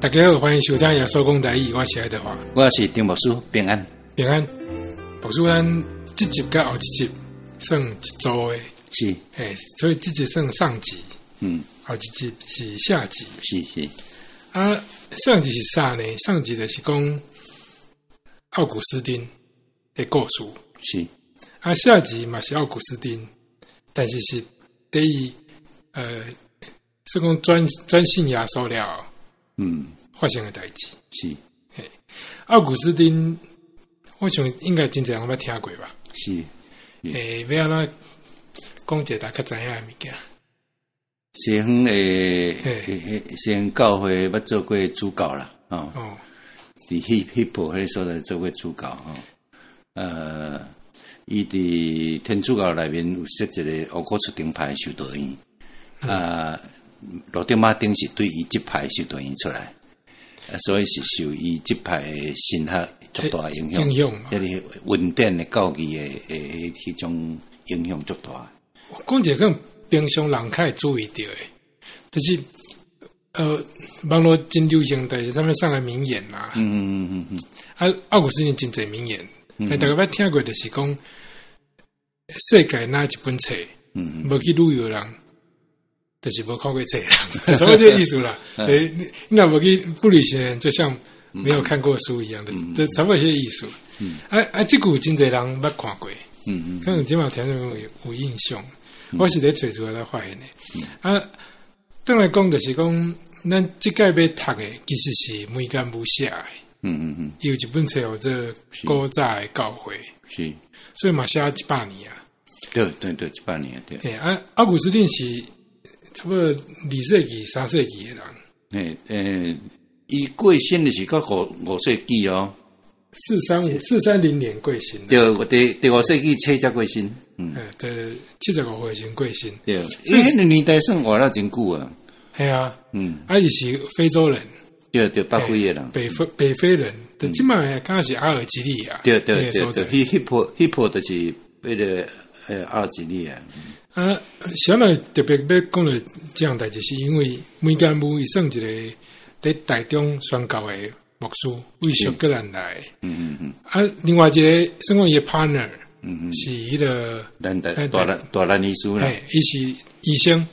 大家好，歡迎收聽耶穌講台語，我是愛德華，我是張牧師，平安。平安。牧師，咱這集佮後一集算一組的，嘿，所以這集算上集，後一集是下集。是是。啊，上集是啥呢？上集就是講奧古斯丁的故事。啊，下集嘛是奧古斯丁，但是是佇伊算講轉信耶穌了後發生的代誌。嘿，奧古斯丁，我想應該真濟人捌聽過吧？是。欸，欲按怎講一个大家較知影的物件？西方的西方教會捌做過主教啦，哦。佇彼彼彼個所在做過主教吼。伊佇天主教內面有設一個奧古斯丁派修道院，啊，路德馬丁是對伊這派修道院出來，啊，所以是受伊這派的神學足大影響，影響嘛。彼个恩典的教義的彼種影響足大。講一個可能平常人較會注意著的，就是網路真流行，就是啥物送个名言啦。啊，奧古斯丁真濟名言，但大家捌聽過，就是講世界哪一本冊，無去旅遊人，就是無看過冊人，什麼這個意思啦？欸，你若無去不旅行的人，就像沒有看過書一樣的，這差不多這個意思。啊啊，這句真濟人捌看過，可能這馬聽眾有印象。我是咧揣資料來發現的。啊，轉來講就是講，咱這屆欲讀的其實是梅干姆寫的。伊有一本冊叫做《古早的教會》。所以嘛寫100年啊。對對對，100年對。嘿，啊，奧古斯丁是差不多2世紀、3世紀的人。嘿，欸，伊過身的是到五世紀哦。430年過身。對，第五世紀初才過身。欸，對，75歲時過身。對，伊彼個年代算活了真久啊。係啊。啊，伊是非洲人。對對，北非的人。北非人，就這擺敢是阿爾及利亞。對對對對，彼彼就是彼个阿爾及利亞。啊，啥來特別欲講著這項代誌，是因為梅干姆伊算一個佇台中宣教的牧師，為蘇格蘭來的。啊，另外一個算講伊的 partner，是彼个咱大大大蘭醫師啦。嘿，伊是醫生。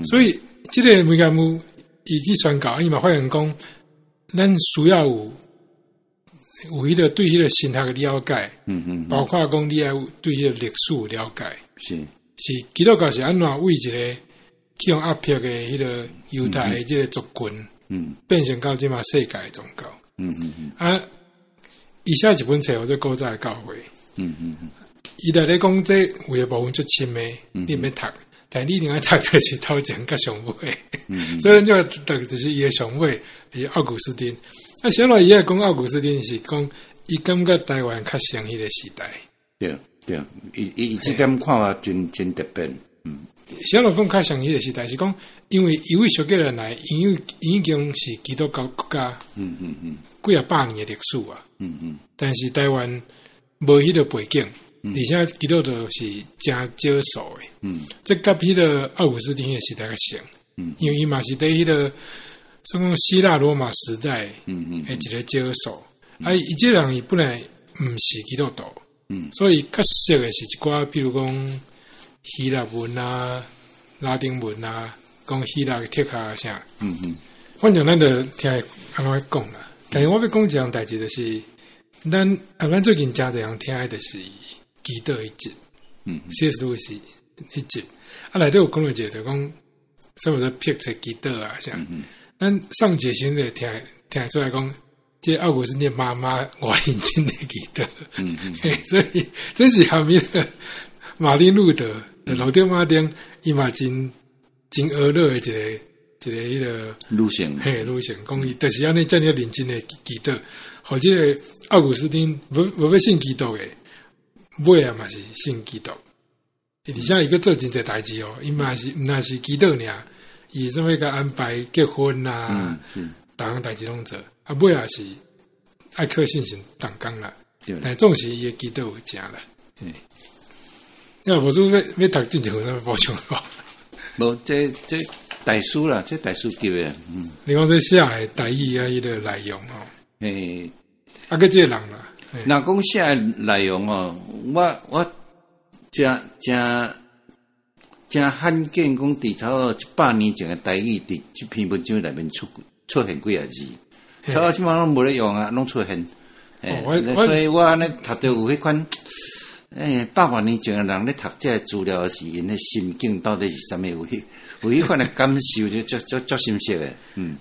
所以這個梅干姆伊去宣教，伊嘛發現講，咱需要有彼個對彼個神學的了解，包括講你愛有對彼個歷史了解。是基督教是按怎為一個去予壓迫的彼個猶太的這個族群，變成到這馬世界的宗教。啊，伊寫一本冊叫做《古早的教會》。伊內底講這有的部分足深的，你毋免讀，但你一定愛讀，就是頭前佮上尾。所以咱就讀就是伊的上尾，是奧古斯丁。啊，啥來伊愛講奧古斯丁是講，伊感覺台灣較像彼個時代。對對，伊這點看法真真特別。啥來講較像彼個時代，是講，因為伊為蘇格蘭來，因為已經是基督教國家，幾仔百年的歷史啊。但是台灣無彼個背景，而且基督徒是誠少數的。這佮彼個奧古斯丁的時代較像。因為伊嘛是佇彼個算講希臘羅馬時代的一個少數。啊，伊這個人伊本來毋是基督徒，所以較熟的是一寡，比如講希臘文啊、拉丁文啊，講希臘的哲學啊啥。反正咱就聽按怎講啦。但是我欲講一項代誌，就是咱啊，咱最近誠濟人聽的就是祈禱彼集，C.S. 路易斯彼集。啊，內底有講著一個，就講啥物做迫切祈禱啊啥。咱上節先就聽出來講，這奧古斯丁媽媽偌認真咧祈禱。所以這是蝦米？馬丁路德的路德馬丁，伊嘛真真呵咾的一個彼个女性，嘿，女性講伊就是按呢遮爾認真的祈禱，予這個奧古斯丁無欲信基督的，尾仔嘛是信基督。而且伊閣做真濟代誌哦，伊嘛是毋但是祈禱爾，伊啥物共安排結婚啊，逐項代誌攏做，啊尾仔是愛靠信心動工啦。但總是伊的祈禱有成啦。你若無說欲讀進前有啥物補充無？無，這大師啦，這大師級的。你講這寫的台語啊，彼个內容吼。啊，閣這個人啦。若講寫的內容吼，我誠誠誠罕見講，佇差不多100年前的台語，佇這篇文章內面出現幾个字，差不多這擺攏無咧用啊，攏出現。所以我按呢讀著有彼款，百外年前的人咧讀這个資料時，𪜶的心境到底是啥物？有彼款的感受，就足足足深刻的。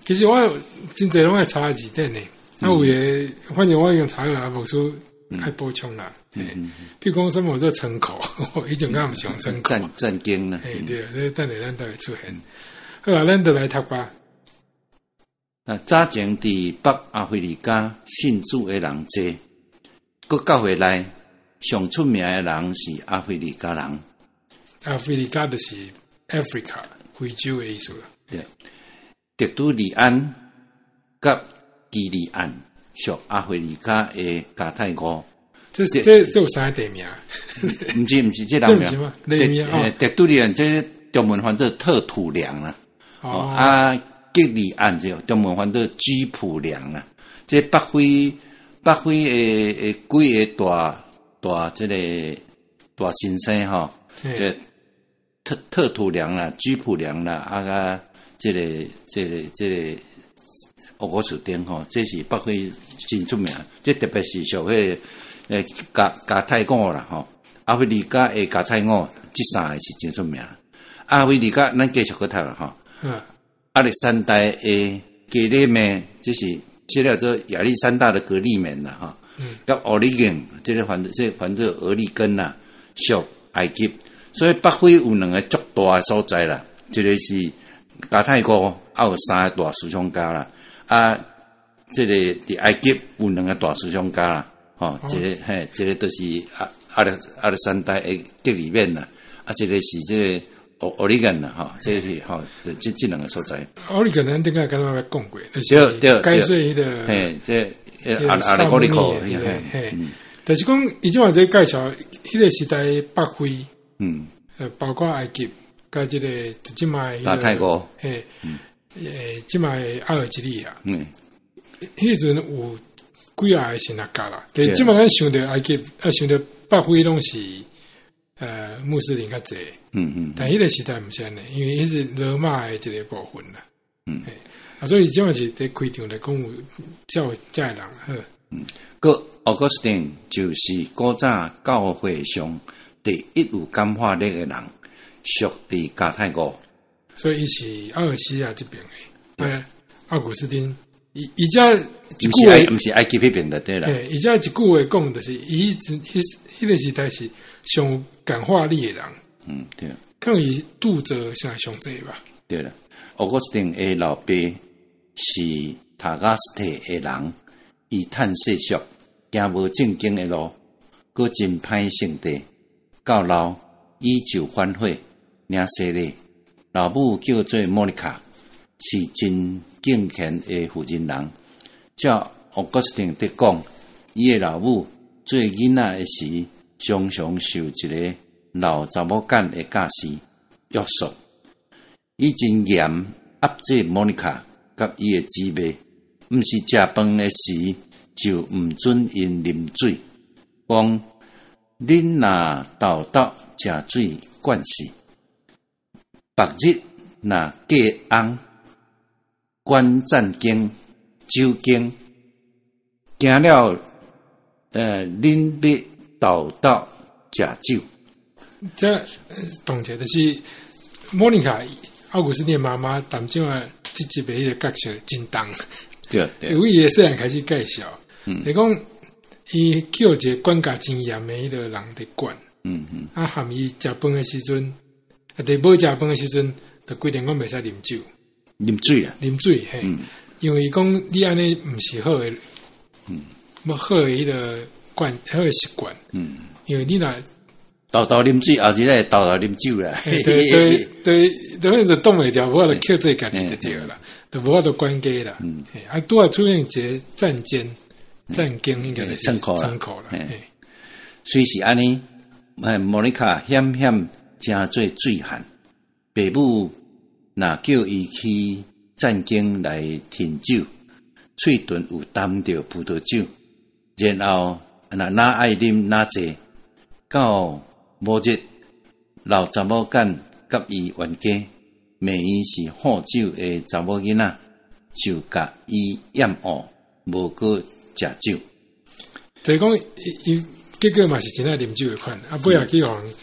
其實我真濟攏愛查字典的，啊有的反正我已經查過啊，無輸愛補充啦。比如講啥物做窗口，以前敢毋是用窗口。戰經啦。嘿，對，這等下咱就會出現。好啊，咱就來讀吧。啊，早前佇北阿非利加信主的人濟，閣教會內上出名的人是阿非利加人。阿非利加就是 Africa 非洲的意思啦。對，特都利安佮基利安屬阿非利加的加泰語。這有三個地名？毋是毋是，這人名。地名哦。特都利安這中文翻做特土良啦。哦。啊，吉利安這中文翻做居普良啦。這北非的幾个大大這個大先生吼，這特土良啦、居普良啦，啊佮這個奧古斯丁吼，這是北非真出名。這特別是屬彼個加泰語啦吼，阿非利加的加泰語，這三個是真出名。阿非利加，咱繼續閣讀啦吼。亞歷山大的格利美，這是這個叫做亞歷山大的格利門啦，吼。佮奧利根，這個翻做俄利根啦，屬埃及。所以北非有兩个足大的所在啦，一個是加泰語，啊有三個大思想家啦。啊，這個佇埃及有兩個大思想家啦，吼，一个嘿，一個就是亞歷山大的格里面啦，啊，一個是這個奧利根啦，吼，這是吼，這兩個所在。奧利根咱頂下敢若捌講過，就是解說彼个，嘿，這 allegorical，嘿，就是講伊這擺在介紹彼个時代北非，包括埃及，佮這个這擺加泰語，嘿，這擺阿爾及利亞，彼陣有幾仔个神學家啦，但這擺咱想著埃及，啊想著北非攏是穆斯林較濟，但彼个時代毋是按呢，因為彼是羅馬的一個部分啦，啊，所以這擺是佇開場來講有遮遮个人，好。閣奧古斯丁就是古早教會上第一有感化力的人，屬佇加泰語，所以伊是阿爾西亞這邊的，對，奧古斯丁，伊遮一句話，毋是埃及彼邊的對啦。伊遮一句話講，就是伊彼個時代是上有感化力的人。對。可能伊拄著啥上濟吧。對啦，奧古斯丁的老爸是塔加斯特的人，伊趁世俗，行無正經的路，閣真歹性地，到老伊就反悔，領洗禮。老母叫做莫妮卡，是真敬虔的婦人人。照奧古斯丁佇講，伊的老母做囡仔的時，常常受一个老查某囝的教示約束。伊真嚴壓制莫妮卡佮伊的姊妹，毋是食飯的時就毋准𪜶啉水，講恁若沓沓食水慣勢，別日若嫁翁管戰經、酒經，驚了，恁欲沓沓食酒。這同一就是莫妮卡奧古斯丁媽媽，當這啊這集的彼个角色真重。對。由伊的細漢開始介紹，就講伊去予一个管教真嚴的彼个人佇管。啊，含伊食飯的時陣，啊，佇欲食飯的時陣，就規定講袂使啉酒。啉水啊？啉水，嘿。因為伊講你按呢毋是好的，無好的彼个慣，好的習慣。因為你若沓沓啉水，後日咧沓沓啉酒啦。對對對，等於就擋袂牢，無法度克制家己就對啦，就無法度管家啦。啊，拄仔出現一个戰爭，戰經應該就是倉庫倉庫啦。雖是按呢，莫妮卡險險成做醉漢，爸母若叫伊去戰間來品酒，喙唇有澹著葡萄酒，然後若哪愛啉哪濟，到某日老查某囝佮伊冤家，罵伊是好酒的查某囡仔，就共伊厭惡，無閣食酒。就是講伊伊結果嘛是真愛啉酒的款，啊，尾仔去予人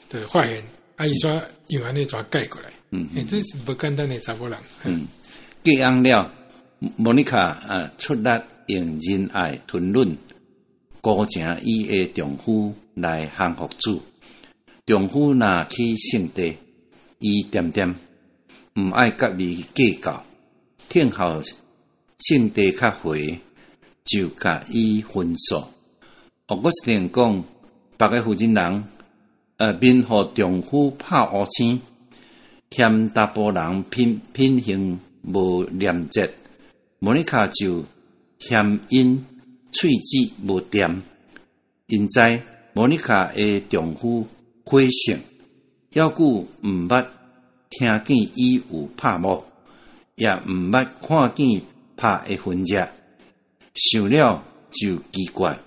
就發現，啊，伊煞用按呢怎改過來？嗯，欸，這是無簡單的查某人。嗯，過翁了，莫妮卡啊出力用仁愛吞忍，鼓請伊的丈夫來降服主。丈夫若去聖地，伊恬恬毋愛佮伊計較，聽候聖地較回，就共伊分數。奧古斯丁講，別个婦人人，面予丈夫拍烏青，嫌查埔人品品行無廉潔，莫妮卡就嫌𪜶喙舌無恬。𪜶知莫妮卡的丈夫火性，猶久毋捌聽見伊有拍某，也毋捌看見拍的痕跡，想了就奇怪，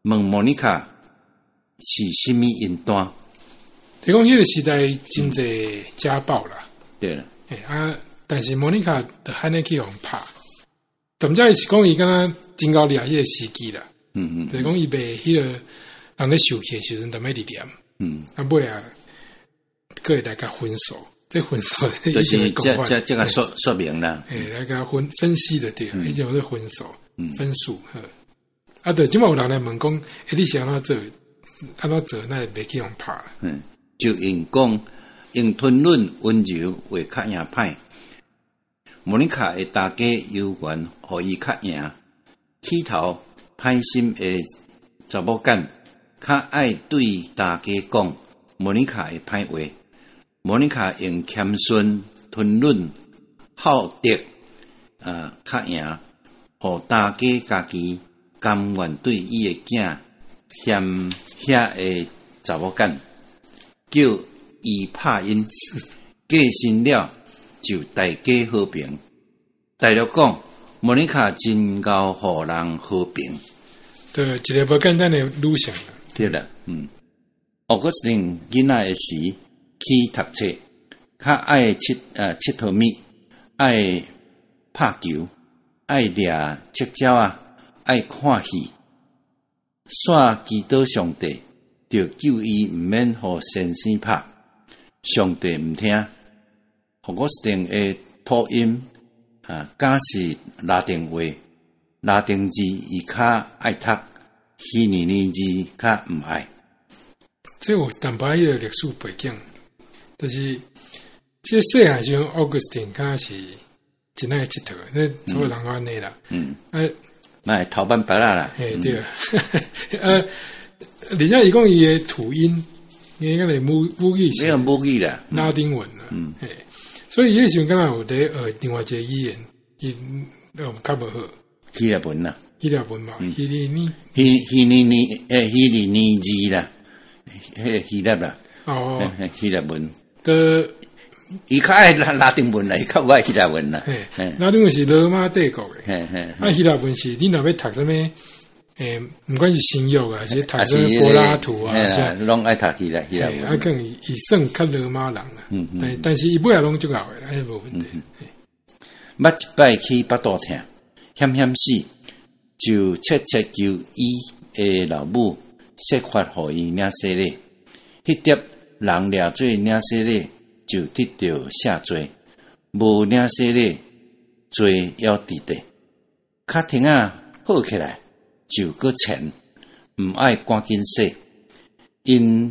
問莫妮卡是啥物緣單？就講彼个時代真濟家暴啦。對啦。欸啊，但是莫妮卡就按呢去予人拍，踮遮伊是講伊敢若真𠢕掠彼个時機啦。就是講伊袂彼个人咧受氣的時陣，踮咧佇念。啊，尾仔，閣會來共分數，這分數就是這這這個說說明啦。欸，來共分分析的對，以前有這分數，分數。啊，對，這馬有人來問講，欸，你是按怎做？按怎做？哪會袂去予人拍？嗯，就用講用吞忍溫柔會較贏歹。莫妮卡的大家猶原予伊較贏，起頭歹心的查某囝較愛對大家講莫妮卡的歹話。莫妮卡用謙遜、吞忍、好德啊，較贏，予大家家己甘願對伊的囝嫌遐个查某囝，叫伊拍𪜶，過身了就大家和平。大略講，莫妮卡真𠢕予人和平。對，一个無簡單的女性。對啦，嗯，奧古斯丁囡仔的時去讀冊，較愛𨑨迌迌物，愛拍球，愛掠觸鳥仔，愛看戲。煞祈禱上帝，就救伊毋免予先生拍。上帝毋聽。奧古斯丁的土音啊，敢是拉丁話，拉丁字伊較愛讀，希利尼字較毋愛。這有淡薄彼个歷史背景，就是這細漢時陣，奧古斯丁敢若是真愛𨑨迌，那做人按呢啦。啊，那頭班白啦啦。嘿，對。而且伊講伊的土音，伊個母母語是母語啦，拉丁文啦。嘿，所以彼個時陣敢若有佇學另外一個語言，伊較無好。希臘文啦。希臘文嘛，希利尼。希希利尼欸，希利尼字啦，彼希臘啦。哦。希臘文。的。伊較愛拉拉丁文啦，伊較無愛希臘文啦。嘿，拉丁文是羅馬帝國的。啊，希臘文是你若欲讀啥物？欸，毋管是新約啊，還是讀啥物柏拉圖啊，啥，攏愛讀希臘希臘文。啊，可能伊算較羅馬人啦。但但是伊尾仔攏足𠢕的啦，彼無問題。捌一擺去腹肚疼，險險死，就切切求伊的老母設法予伊領洗禮。彼碟人掠做領洗禮，就得著赦罪；無領洗禮，罪猶佇咧。跤蹄仔好起來，就閣纏，毋愛趕緊洗。𪜶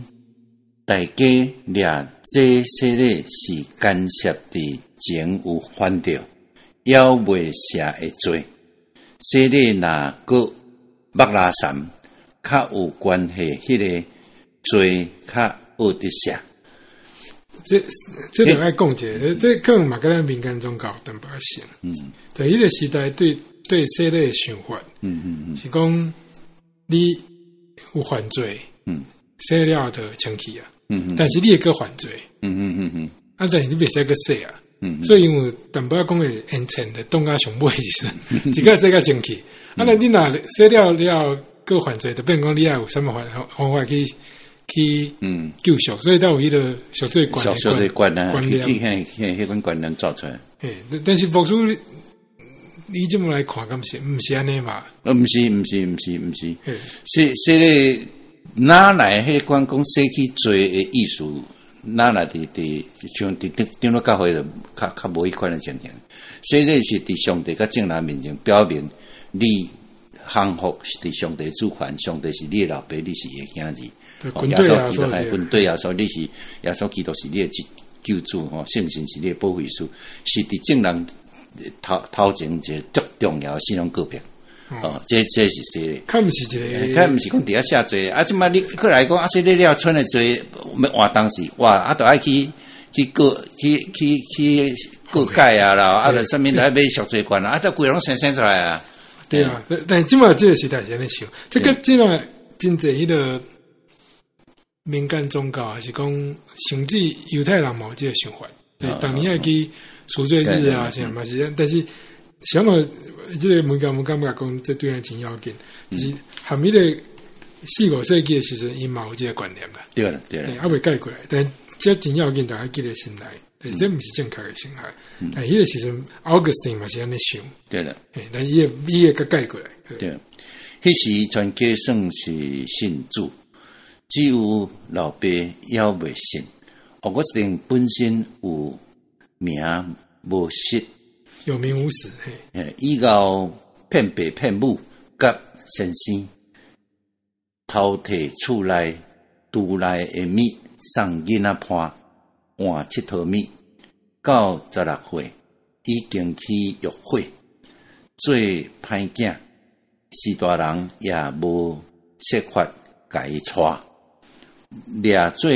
大家掠這洗禮是干涉佇前有犯著，猶未赦的罪。洗禮若閣目拉三，較有關係，彼个罪較好得赦。這這著愛講一下，這可能嘛佮咱民間宗教淡薄仔像。對，彼个時代對對洗禮的想法，是講你有犯罪，洗了就清氣啊。但是你會閣犯罪。啊，但是你袂使閣洗啊。所以𪜶有淡薄仔講會延遲的，凍甲上尾時陣，一個洗較清氣。啊，那你若洗了了，閣犯罪，就變講你愛有啥物方法去救贖，所以才有彼个贖罪券贖罪券啊，觀念，去彼款觀念做出來。嘿，但是牧師，你這麼來看，敢是毋是按呢嘛？毋是，毋是，毋是，毋是。洗洗禮哪來彼个講洗去罪的意思？哪來佇像佇長老教會就較無彼款的情形。洗禮是佇上帝佮眾人面前表明你降服是佇上帝主權，上帝是你的老爸，你是伊的囝兒。耶穌基督係軍隊耶穌，你是耶穌基督是你的救主吼，聖神是你的保惠師，是佇眾人頭前一个足重要的信仰告白。哦，這是洗禮，較毋是一個，較毋是講佇遐寫罪。啊，這擺你過來講啊，洗禮了賰的罪，活動時哇，啊，著愛去告去告解啊啦，啊，著啥物來買贖罪券啊，啊，著規攏生生出來啊。對啊，但是這擺這个時代是按呢想，這個這擺真濟彼个民間宗教，還是講甚至猶太人嘛有這个想法，對，逐年愛去贖罪日啊，啥嘛是，但是啥物這个文教我感覺講這對咱真要緊，就是含彼个四五世紀的時陣，𪜶嘛有這个觀念啦。對啦，對啦，猶未改過來，但這真要緊，大家記佇心內。對，這毋是正確的神學。但彼个時陣，Augustine 嘛是按呢想。對啦，但伊會閣改過來。對，彼時全家算是信主，只有老爸猶未信。奧古斯丁本身有名無實，有名無實。嘿，以後騙爸騙母，佮先生偷提厝內櫥內的物送囡仔伴換𨑨迌物，到16歲已經去約會，做歹囝，序大人也無設法共伊帶，掠做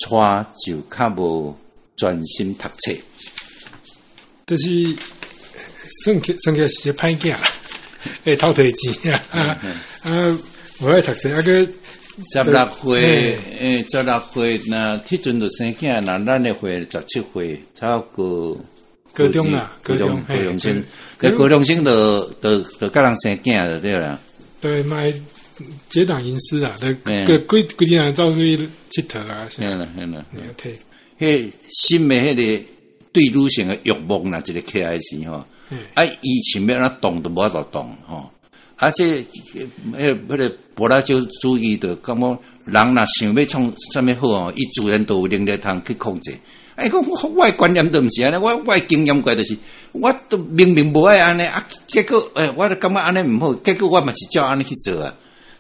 帶就較無專心讀冊。就是算起來是個歹囝，會偷提錢啊，啊，無愛讀冊，啊閣 16歲，16歲，若彼陣就生囝，若咱的歲17歲，差不多高中啦，高中高中生，高中生就佮人生囝就對啦。對，嘛結黨營私啊，對，規規日走出去𨑨迌啊，嘿啦嘿啦，彼心的彼个對女性的慾望若一个起來時吼，啊，伊想欲按怎動都無法度動吼。啊，這彼个柏拉圖主義就感覺人若想欲創啥物好哦，伊自然就有能力通去控制。哎，講我的觀念都毋是按呢，我的經驗過就是，我都明明無愛按呢，啊，結果我就感覺按呢毋好，結果我嘛是照按呢去做啊。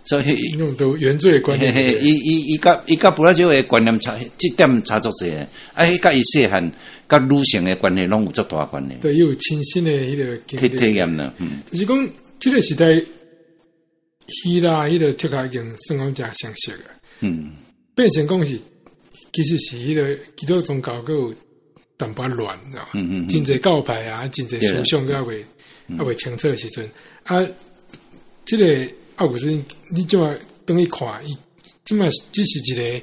所以用都原罪觀念，伊佮柏拉圖的觀念差，這點差足濟。啊，彼佮伊細漢佮女性的關係攏有足大關係。對，伊有親身的彼个體驗啦。就是講這个時代。希臘彼个哲學已經算講誠成熟啊，變成講是其實是彼个基督宗教閣有淡薄亂，知道嗎？真濟教派啊，真濟思想閣猶未清楚的時陣，啊，這个奧古斯丁，你這擺轉去看，伊這擺只是一个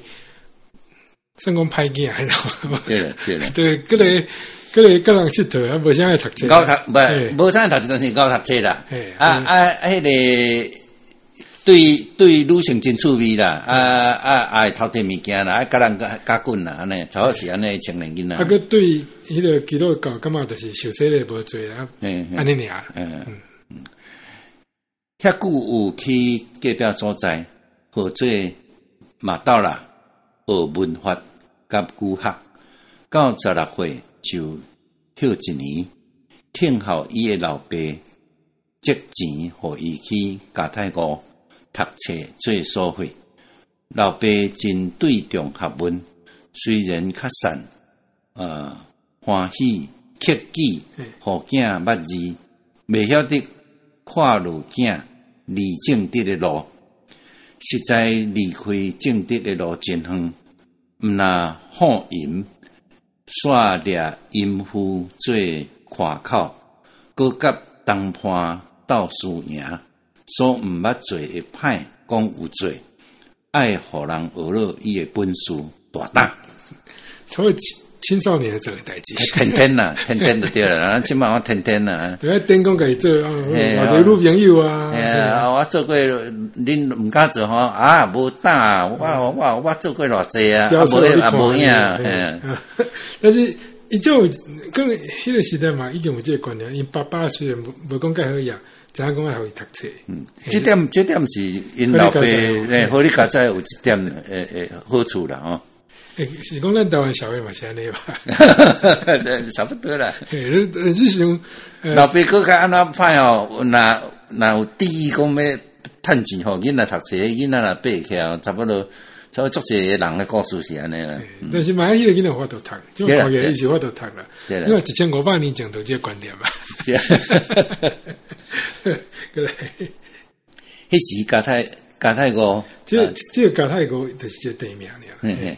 算講歹囝，知道嗎？對對對，閣咧佮人𨑨迌，啊，無啥愛讀冊，𠢕讀，無啥愛讀冊，但是𠢕讀冊啦。啊啊，彼个。對女性真趣味啦，啊啊，愛偷提物件啦，愛佮人咬緊啦，按呢，差不多是按呢青年囡仔。啊，閣對彼个基督教感覺就是受洗禮無罪啊，按呢爾。嗯，遐久有去隔壁所在，號做馬道啦，學文法佮古學，到16歲就歇一年，聽候伊的老爸借錢予伊去加泰國讀冊做鎖會，老爸真對重學問，雖然較散，歡喜克己，予囝捌字，袂曉得看女囝離正直的路，實在離開正直的路真遠，毋若好淫，煞掠淫婦做誇口，閣佮同伴鬥輸贏。所毋捌做的歹講有做，愛予人學了伊的本事大膽。所以青少年做的代誌。天天啦，天天就對啦，這擺講天天啦。對，頂講家己做，偌濟女朋友啊。啊，我做過，恁毋敢做吼，啊，無膽，我做過偌濟啊，無啊無影。但是伊就講彼個時代嘛，已經有這個觀念，𪜶爸爸雖然無講介好額，知影講愛予伊讀冊。嗯，這點是𪜶老爸欸，好你較早有這點會好處啦吼。欸，是講咱台灣社會嘛是按呢吧？差不多啦。你想，老爸閣較按怎歹吼？若有第一講欲趁錢予囡仔讀冊，囡仔若爬起來，差不多，差不多足濟個人的故事是按呢啦。但是嘛，彼個囡仔有法度讀，這種看起來伊是有法度讀啦。因為1500年前就這個觀念嘛。過來，彼時加太五，這個加太五就是這個地名爾。嘿嘿，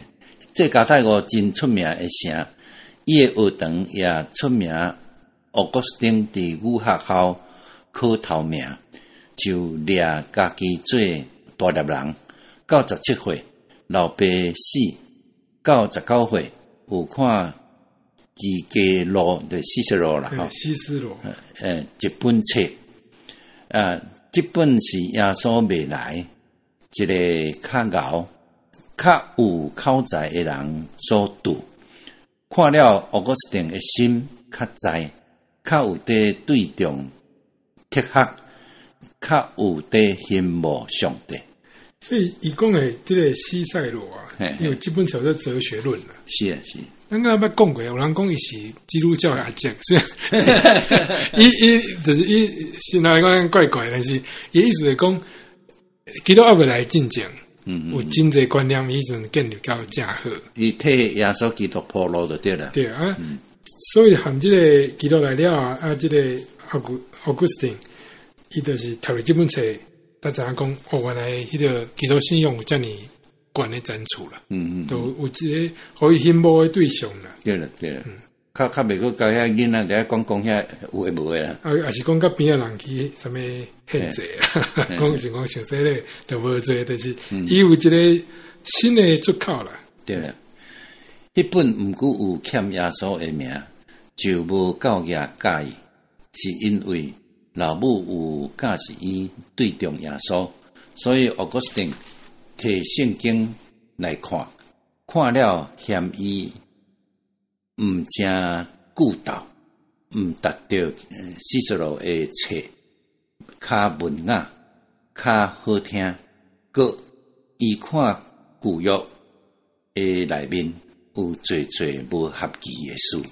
這個加太五真出名的城，伊的學堂也出名。奧古斯丁佇女學校考頭名，就掠家己做大粒人。到17歲，老爸死；到19歲，有看基加羅的西斯羅啦，吼，西斯羅，一本冊，啊，這本是耶穌未來一個較𠢕、較有口才的人所著。看了奧古斯丁的心較知，較有佇對重哲學，較有佇羨慕上帝。所以伊講的這個西塞羅啊，因為這本書叫《哲學論》啦。是啊，是。咱剛捌講過，有人講伊是基督教的阿叔，所以伊就是伊現在來講怪怪，但是伊意思是講，基督猶未來進前，有真濟觀念，伊陣建立到誠好。伊替耶穌基督鋪路就對啦。對啊，所以含這個基督來了啊，這個奧古斯丁，伊就是讀了這本冊，才知影講哦，原來彼個基督信仰有遮爾懸的層次啦，都有一個予伊羨慕的對象啦。對啦，對啦，較較袂閣共遐囡仔佇遐講講遐有的無的啦。啊，也是講佮邊仔人去啥物獻祭啊，講是講傷細咧，就無做，就是伊有一個新的出口啦。對啦，彼本毋過有欠耶穌的名，就無教額教伊，是因為老母有教示伊對重耶穌，所以奧古斯丁提聖經來看，看了嫌伊毋誠句逗，毋達到西塞羅的冊較文雅、較好聽。閣伊看舊約的內面有濟濟無合宜的事，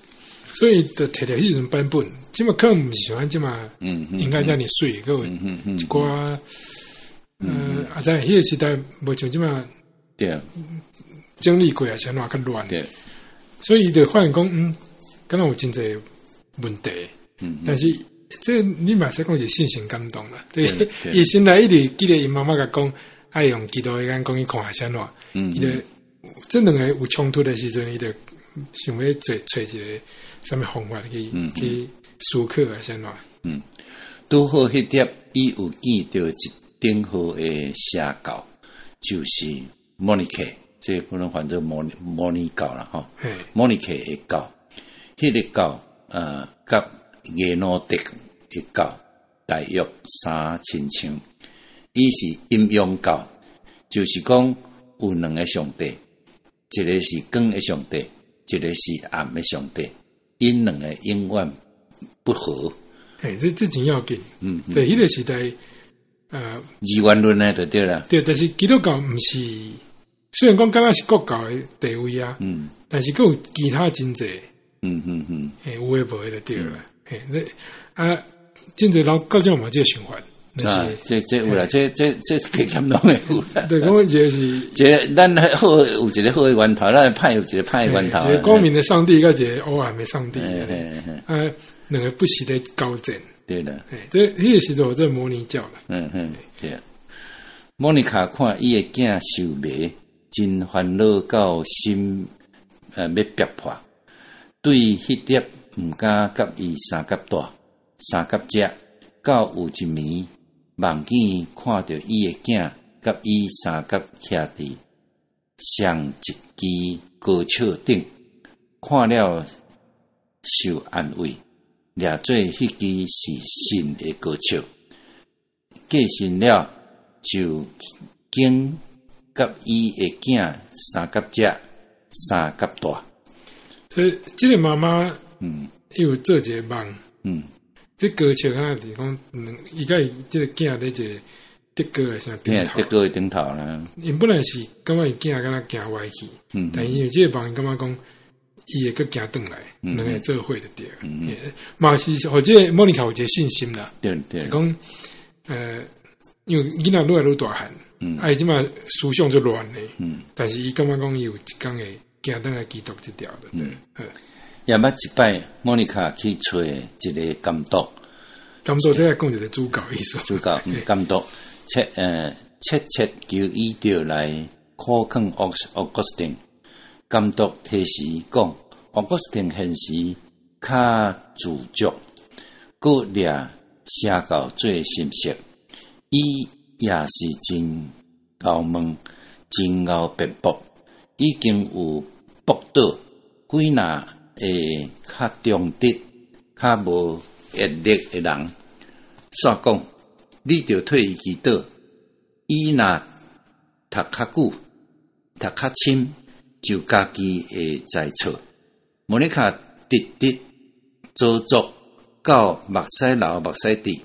所以就提著彼陣版本，這馬可能毋是像咱這馬，應該遮爾媠，閣有一寡，啊，在彼個時代無像這馬，整理過也是按怎較亂，所以伊就發現講，敢若有真濟問題，但是這你嘛使講是聖神感動啦，對，伊先來一直記得𪜶媽媽共講，愛用基督的眼光去看是按怎，伊就這兩個有衝突的時陣，伊就想欲揣揣一個啥物方法去思考啊，是按怎？嗯，拄好彼帖伊有見著一頂號的邪教，就是摩尼克，這可能翻做摩尼教啦，吼。摩尼克的教，彼個教啊，佮耶諾德的教大約三親像，伊是陰陽教，就是講有兩個上帝，一個是光的上帝，一個是暗的上帝，𪜶兩個永遠不和。嘿，這真要緊。對，彼個時代，二元論呢就對啦。對，但是基督教毋是，雖然講敢若是國教的地位啊，但是閣有其他真濟，嘿，有的無的就對啦。嘿，那啊，真濟人到這嘛這個想法。啊，這有啦，這加減攏會有啦。對，講這是，這咱好有一個好的源頭，咱歹有一個歹的源頭。一個光明的上帝，佮一個黑暗的上帝，啊，兩個不時咧交戰。對啦。這彼個時陣這摩尼教啦。嗯嗯，對。莫妮卡看伊的囝受迷，真煩惱到心欲爆破，對彼帖毋敢佮伊相佮蹛，相佮食，到有一暝夢見看著伊的囝佮伊相佮徛佇上一支高尺頂，看了受安慰，掠做彼支是神的膏笑。過身了，就經佮伊的囝相佮食，相佮蹛。這個媽媽，伊有做一個夢，這膏笑敢若是講，伊佮伊這個囝佇一個竹篙的啥頂頭，竹篙的頂頭啦。𪜶本來是感覺𪜶囝敢若行歪去，但因為這個夢，感覺講伊會閣行轉來，兩個做伙就對。嘛是予這個莫妮卡有一個信心啦。講，因為囡仔愈來愈大漢，啊，伊這馬思想就亂的，但是伊感覺講伊有一工會行轉來基督這條的，對。也捌一擺，莫妮卡去揣一個監督，監督這個講一個主教意思，主教監督切切求伊著來苦勸奧古斯丁。監督提示講，奧古斯丁現時較自足，閣掠邪教做心色，伊也是真𠢕問，真𠢕辯駁，已經有駁倒幾若會較忠直、較無閱歷的人，煞講你著替伊祈禱，伊若讀較久、讀較深，就家己會知錯。莫妮卡直直做作到目屎流目屎滴，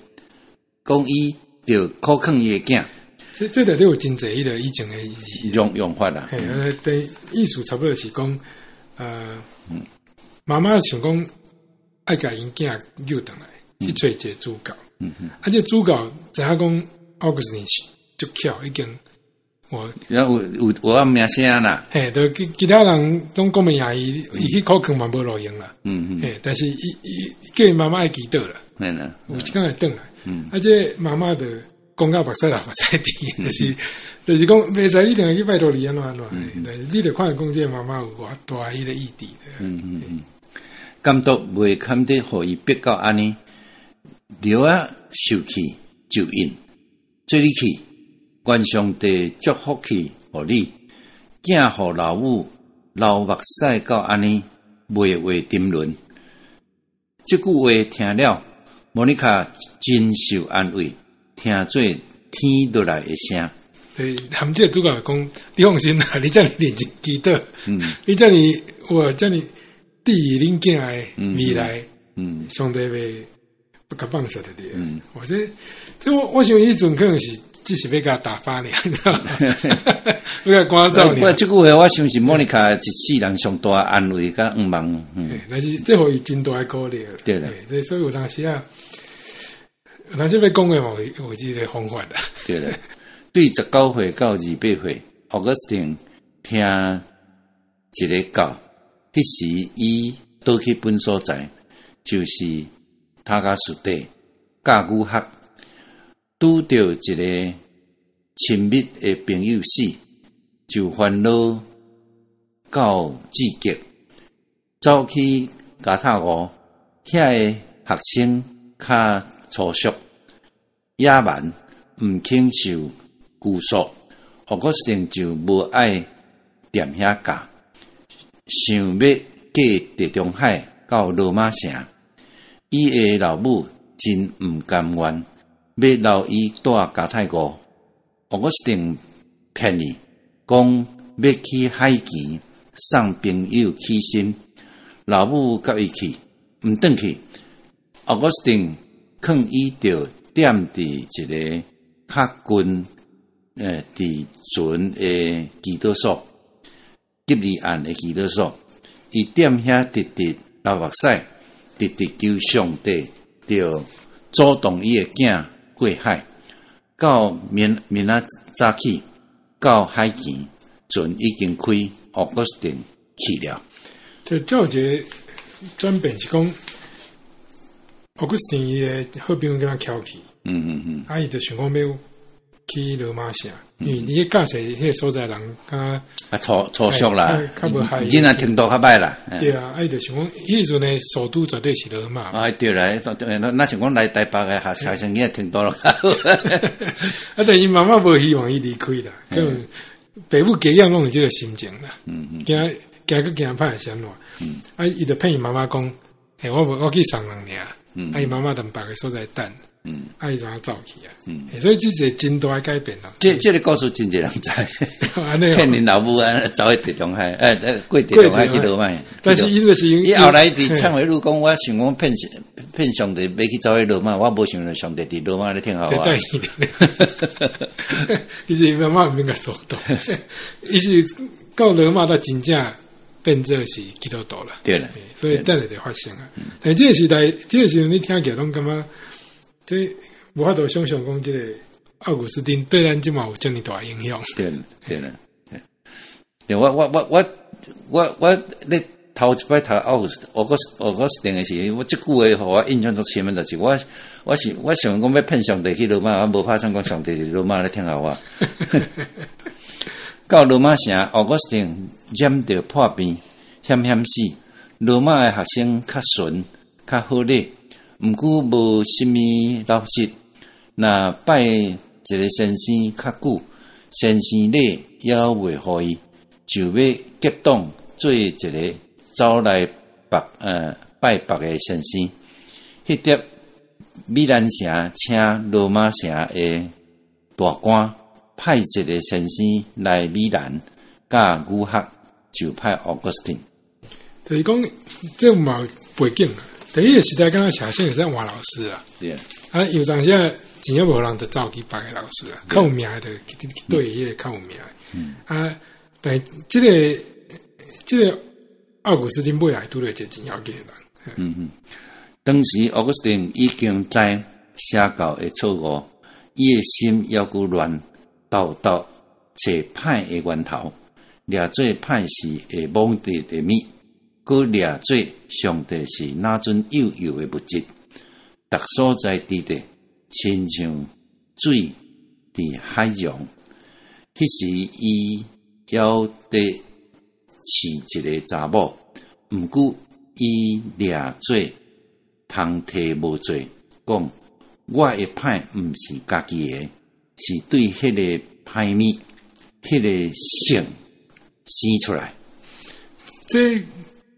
講伊著苦勸伊的囝。這內底有真濟彼個以前的字用法啦。嘿，對，意思差不多是講，媽媽想講愛共𪜶囝救轉來，去揣一個主教。啊，這主教知影講奧古斯丁是足巧，已經我有有名聲啦。嘿，就其他人攏講袂贏伊，伊去苦勸嘛無路用啦。嘿，但是伊叫伊媽媽愛祈禱啦。有一工會轉來。啊，這媽媽就講到目屎流目屎滴，就是講袂使你定來去拜託你按怎按怎，但是你就看講這個媽媽有偌大彼個意志。監督袂堪得，予伊逼到按呢，著啊受氣就應，做你去，願上帝祝福去予你，囝予老母流目屎到按呢，袂話沉淪。這句話聽了，莫妮卡真受安慰，聽做天落來的聲。對，含這個主教講，你放心啦，你遮爾認真祈禱，你遮爾哇，遮爾注意恁囝的未來，上帝會不共放捨的對。我這我想彼陣可能是只是欲共打發爾，你知道嗎？欲共趕走爾。這句話我想是莫妮卡一世人上大安慰佮願望。但是這予伊真大的鼓勵。對啦。這所以有當時啊，有當時欲講的嘛，有這個方法啦。對啦。對19歲到28歲，奧古斯丁聽一個教，彼時伊倒去本所在，就是塔加斯蒂教女學，拄著一個親密的朋友死，就煩惱到至極，走去加塔湖，遐个學生較粗俗、野蠻，毋肯受拘束，奧古斯丁就無愛踮遐教，想欲過地中海到羅馬城。伊的老母真毋甘願，欲留伊蹛加泰國。奧古斯丁騙伊講欲去海墘送朋友去心，老母佮伊去，毋轉去。奧古斯丁勸伊著踮佇一個較近佇船的祈禱所，吉利岸的祈禱所，伊踮遐直直流目屎，直直求上帝，著阻擋伊的囝過海，到明明仔早起，到海墘，船已經開，奧古斯丁去了。這這有一個轉變是講，奧古斯丁伊的好朋友共伊敲去，啊，伊就想講欲去羅馬城，因為伊教冊彼個所在人較啊粗粗俗啦，較無害囡仔程度較歹啦。對啊，啊伊就想講，彼時陣的首都絕對是羅馬。啊對啦，那想講來台北的學學生囡仔程度咯。啊，但𪜶媽媽無希望伊離開啦，可能爸母家養攏有這個心情啦。驚驚行閣行歹是按怎？啊，伊就騙伊媽媽講，欸，我無我去送人爾，啊，伊媽媽佇別个所在等，啊，伊就按走去啊，所以這是一個真大的改變啦。這個故事真濟人知，按呢騙𪜶老母啊，走去地中海，過地中海去羅馬。但是伊就是伊後來佇懺悔錄講，我想講騙騙上帝，欲去走去羅馬，我無想著上帝佇羅馬咧聽候我。其實伊媽媽毋免共做到，伊是到羅馬才真正變做是基督徒啦。對啦，所以等下就發生啊。但這個時代，這個時陣你聽起來攏感覺，這無法度想象講這個奧古斯丁對咱這馬有這麼大影響。對啦，對啦，對，我咧頭一擺讀奧古斯丁的時，我這句話予我印象足深的，就是我想講欲騙上帝去羅馬，我無拍算講上帝佇羅馬咧聽候我。到羅馬城，奧古斯丁染著破病，險險死。羅馬的學生較純、較好禮，毋過無啥物老實。若拜一个先生較久，先生禮猶袂予伊，就欲結黨做一个走來拜別个先生。彼碟米蘭城請羅馬城的大官派一个先生來米蘭教女學，就派奧古斯丁。就是講，這嘛有背景啊。第一个時代，敢若學生會使換老師啊。對。啊，有當時啊，真正無人就走去別个老師啊，較有名的就去對彼個較有名的。啊，但這個奧古斯丁尾仔拄著一個真要緊的人。當時奧古斯丁已經知邪教的錯誤，伊的心猶閣亂，沓沓揣歹的源頭，掠做歹事的妄得的物，閣掠做上帝是哪陣幼幼的物質，逐所在佇咧，親像水佇海洋。彼時伊猶佇飼一个查某，毋過伊掠做通替無罪，講我的歹毋是家己的，是對彼个歹物、彼个性生出來。這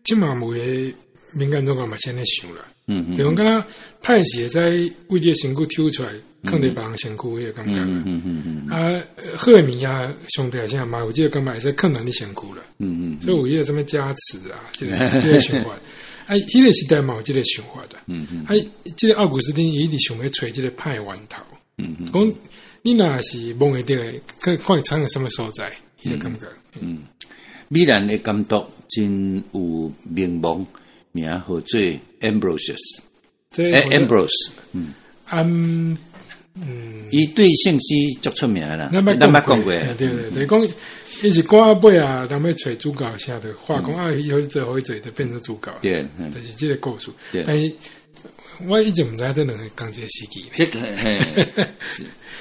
這馬有的民間宗教嘛是按呢想啦。就講敢若歹事會使為你的身軀抽出來，囥佇別人身軀，彼個感覺。啊，好的物件，上帝啥嘛有這個感覺，會使囥佇你身軀啦。所以有彼個啥物加持啊，這個想法。啊，彼個時代嘛有這個想法啦。啊，這個奧古斯丁伊一直想欲揣這個歹源頭。講你若是摸會著的，看看伊藏佇啥物所在，彼個感覺。米蘭的監督真有名望，名號做 Ambrosius。這 Ambrose，伊對聖詩足出名啦，咱咱捌講過。對對對，講伊是歌尾啊，人欲揣主教啥就話講啊，伊予做予做，就變做主教。就是這個故事。但是我以前毋知這兩个仝一个時期。這個嘿，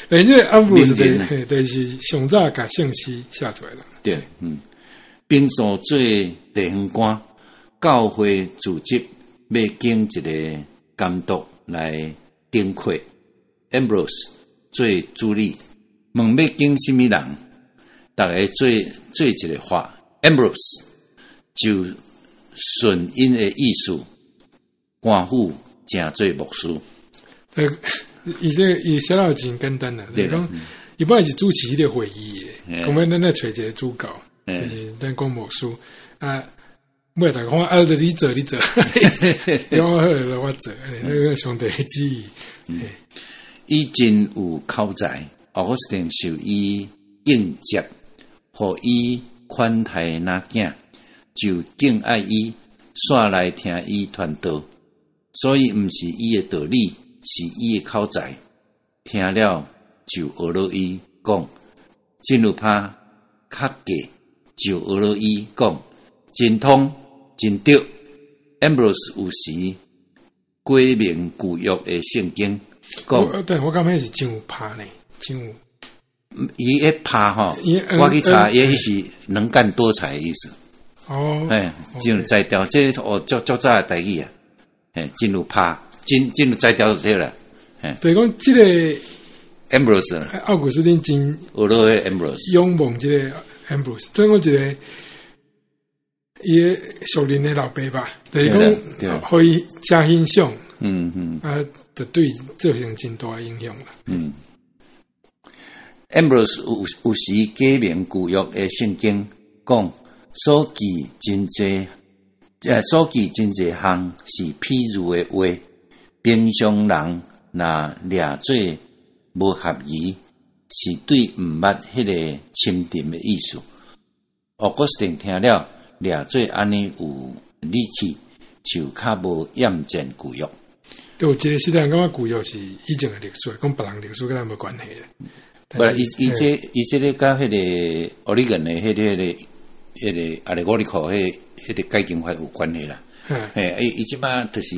但是這個安布斯就是上早共聖詩寫出來啦。對，平素做地方官，教會組織欲揀一个監督來頂替 Ambrose 做主理，問欲揀啥物人，逐个做做一个話，Ambrose 就順𪜶的意思，官府成做牧師。伊這伊寫了真簡單啦，就是講伊本來是主持彼個會議的，講欲咱來揣一个主教，就是咱講牧師啊，尾逐家講啊，你做你做，伊講好，我做，那個上帝的旨意。伊真有口才，奧古斯丁受伊應接，予伊款待若囝，就敬愛伊，煞來聽伊傳道。所以毋是伊的道理，是伊的口才。聽了就學落伊講，真有拍較過，就學落伊講，真通真對。Ambrose 有時解明舊約的聖經，講。對，我感覺是真有拍呢，真有。伊一拍吼，我去查，伊是能幹多才的意思。哦，哎，真有才調，這個哦，足足早的台語啊，嘿，真有拍，真有才調就對啦。對，講這個 Ambrose，奧古斯丁真學落的 Ambrose，仰望這個 Ambrose，對講一個，伊的屬靈的老爸吧，就是講，予伊誠欣賞，啊，就對造成真大影響啦。Ambrose 有有時解明舊約的聖經，講所記真濟，所記真濟項是譬喻的話。平常人若掠做無合宜，是對毋捌彼个深沉的意思。奧古斯丁聽了掠做按呢有理氣，就較無厭戰舊約。對，有一個時代感覺舊約是以前的歷史，講別人歷史佮咱無關係的。無，伊這個佮彼个奧利根的彼个 allegorical 彼个解經法有關係啦。嘿，伊這擺就是，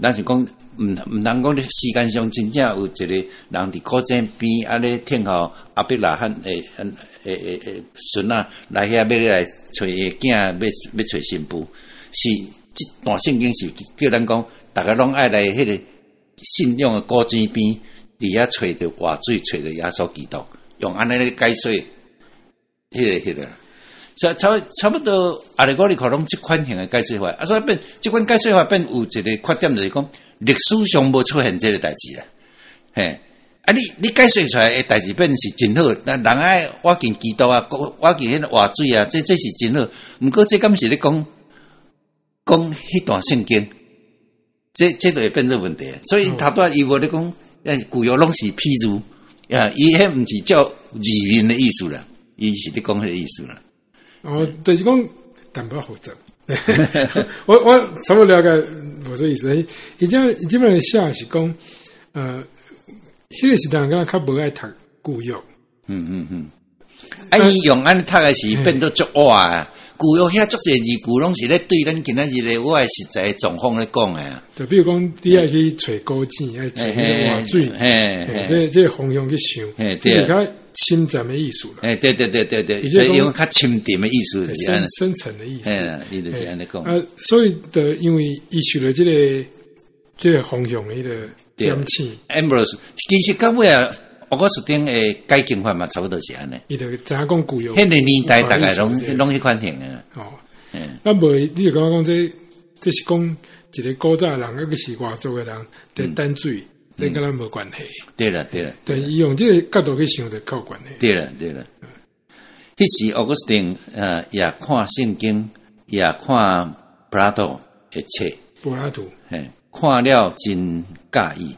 咱是講，毋通講咧，時間上真正有一個人佇古井邊按呢聽候亞伯拉罕的孫仔來遐欲來揣伊囝，欲揣新婦，是這段聖經是叫咱講，逐家攏愛來彼個信仰的古井邊，佇遐揣著活水，揣著耶穌基督，用按呢咧解說，彼个。差不多，allegorical 攏這款型的解說法，啊，所以變這款解說法變有一個缺點，就是講歷史上無出現這個代誌啦。嘿，啊你解說出來的代誌變是真好，但人愛倚近基督啊，倚近彼个活水啊，這是真好。毋過這敢是咧講講彼段聖經，這就會變做問題。所以頭拄仔伊無咧講，舊約攏是譬喻，啊，伊彼毋是照字面的意思啦，伊是咧講彼個意思啦。哦，就是講淡薄複雜。我差不多了解無這意思。伊這本寫是講，彼個時代敢較無愛讀舊約。啊，伊用按呢讀的時變做足倚啊。舊約遐足濟字句，攏是咧對咱今仔日的我的實際狀況咧講的。就比如講，你愛去揣古井，愛揣彼個活水，這個方向去想，這是較深層的意思啦。欸，對對對對對，所以用較深沉的意思，深深層的意思。伊就是按呢講。啊，所以就因為伊受著這個方向的彼個點醒。 Ambrose 其實到尾啊，奧古斯丁的解經法嘛，差不多是按呢。伊就知影講舊約。彼個年代大概攏彼款型的。哦，啊無，你就感覺講這是講一個古早人，抑閣是外族的人佇等水，這佮咱無關係。對啦對啦。但伊用這個角度去想，就較有關係。對啦對啦。彼時奧古斯丁也看聖經，也看柏拉圖的冊。柏拉圖。嘿，看了真佮意，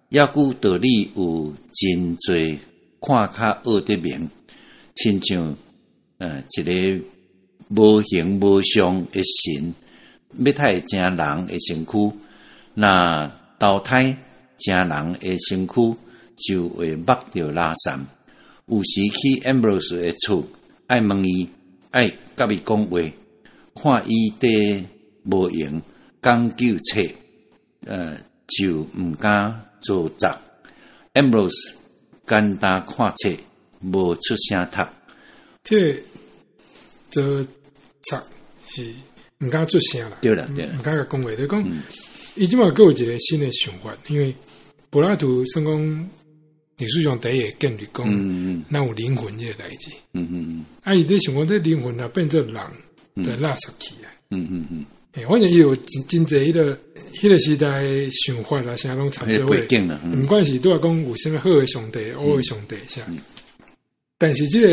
抑閣道理有真濟看較學得明，親像一個無形無相的神，欲刣成人的身軀，若投胎成人的身軀，就會縛著垃圾。有時去 Ambrose 的厝，愛問伊，愛佮伊講話，看伊佇無閒講究冊，就毋敢做雜。Ambrose 簡單看冊，無出聲讀。這個做冊是毋敢出聲啦，對啦對啦，毋敢共講話。就講伊這擺閣有一個新的想法，因為柏拉圖算講歷史上第一個建立講，咱有靈魂這個代誌。啊，伊咧想講這靈魂若變做人，就垃圾去啊。反正伊有真真濟彼個時代的想法啦，啥攏摻做伙。毋管是拄仔講有啥物好的上帝、惡的上帝啥，但是這個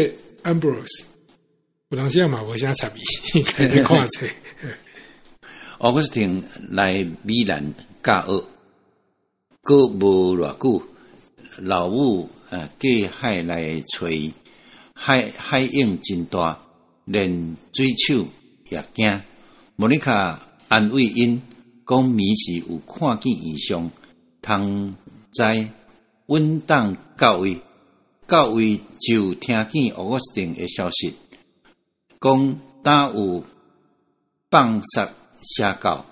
Ambrose 有當時嘛無啥插伊，家己看冊。奧古斯丁來米蘭教學，閣無偌久，老母過海來揣伊，海湧真大，連水手也驚。莫妮卡安慰𪜶講，暝時有看見異象，通知穩當到位，到位就聽見奧古斯丁的消息，講敢有放殺邪教。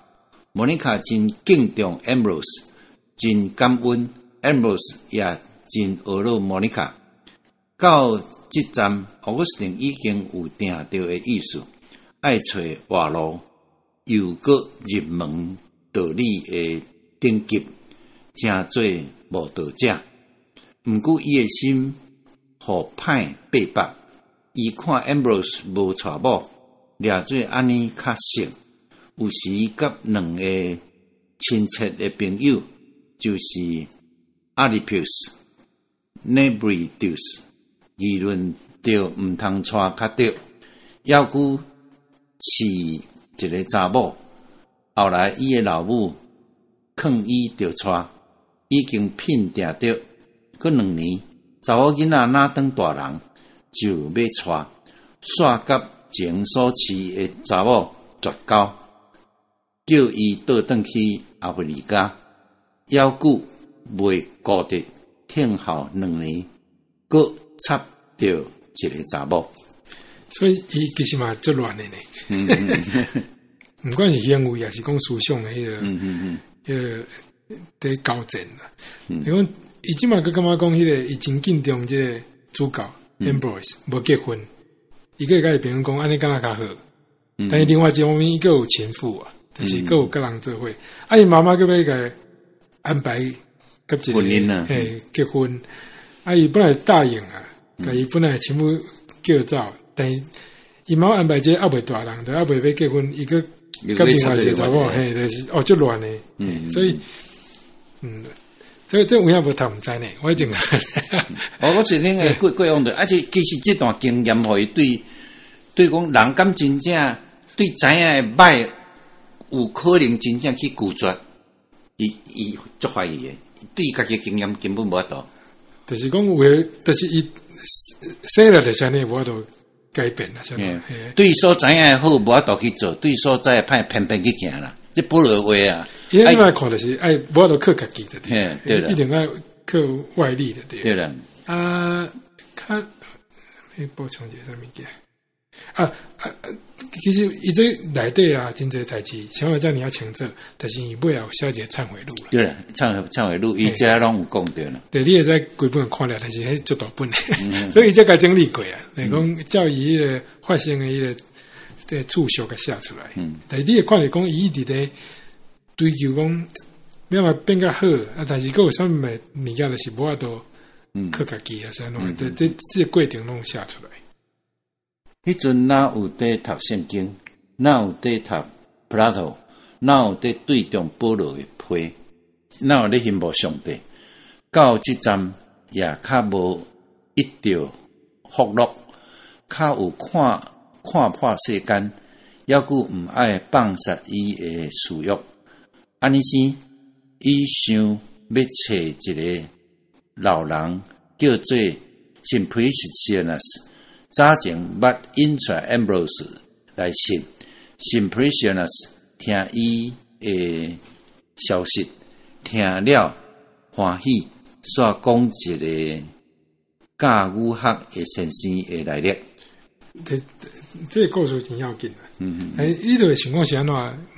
莫妮卡真敬重 Ambrose，真感恩 Ambrose，也真呵咾莫妮卡。到這站，奧古斯丁已經有定著的意思，愛揣活路，又閣入門道理的頂級，成做慕道者。毋過伊的心予歹逼迫，伊看 Ambrose 無娶某，掠做按呢較熟，有時佮兩个親切的朋友，就是 Alypius、Nebridius 議論著毋通娶較著，猶閣飼一个查某。後來伊的老母勸伊著娶，已經聘定著，閣兩年，查某囡仔若當大人，就欲娶，煞佮前所飼的查某絕交，叫伊倒轉去阿弗里加，猶久袂顧得聽候兩年，閣插著一个查某。所以伊其實嘛足亂的呢。毋管是行為，抑是講思想的彼个，彼个佇交戰啦。伊講伊這馬閣感覺講，彼个伊真敬重這个主教 Ambrose 無結婚，伊閣會共伊朋友講按呢敢若較好。但是另外一方面，伊閣有情婦啊，就是閣有佮人做伙。啊，伊媽媽閣欲共安排佮一個婚姻啊，嘿，結婚。啊，伊本來答應啊，共伊本來情婦叫走，但是伊媽媽安排這個猶未大人，就猶未欲結婚，伊閣佮另外一個查某，嘿，就是哦，足亂的。所以，這有影無讀毋知呢，我以前哦，我一定會過過往的，而且其實這段經驗，予伊對對講人敢真正對知影的歹，有可能真正去拒絕，伊伊足懷疑的，對家己經驗根本無法度。就是講有的，就是伊生來就是按呢，無法度改變啦，啥物？對所知影的好，無法度去做；對所知的歹，偏偏去行啦。這保羅話啊，伊這擺看就是愛無法度靠家己的，對啦，一定愛靠外力的，對。對啦。啊，較補充一下啥物件？啊啊，其實伊這內底啊，真濟代誌，啥物遮爾仔清楚，但是伊尾後有寫一個懺悔錄啦。對啦，懺懺悔錄，伊遮攏有講著啦。對，你會使規本看了，但是彼足大本的，所以伊才共整理過啊。就是講照伊彼个發生的彼个這次序共寫出來。但是你會看著講，伊一直咧追求講，欲按怎變較好啊，但是閣有啥物物件，就是無法度靠家己啊，啥攏，這這這個過程攏寫出來。彼陣哪有佇讀聖經，哪有佇讀柏拉圖，哪有佇對中保羅的批，哪有咧羨慕上帝？到這站也較無得著福樂，較有看看破世間，猶閣毋愛放殺伊的私欲。按呢生，伊想欲揣一个老人叫做 Simplicianus。早前捌引出 Ambrose 來信，Simplicianus 聽伊的消息，聽了歡喜，煞講一个教語學的先生的來歷。這這個故事真要緊啊！欸，你就會想講是按怎，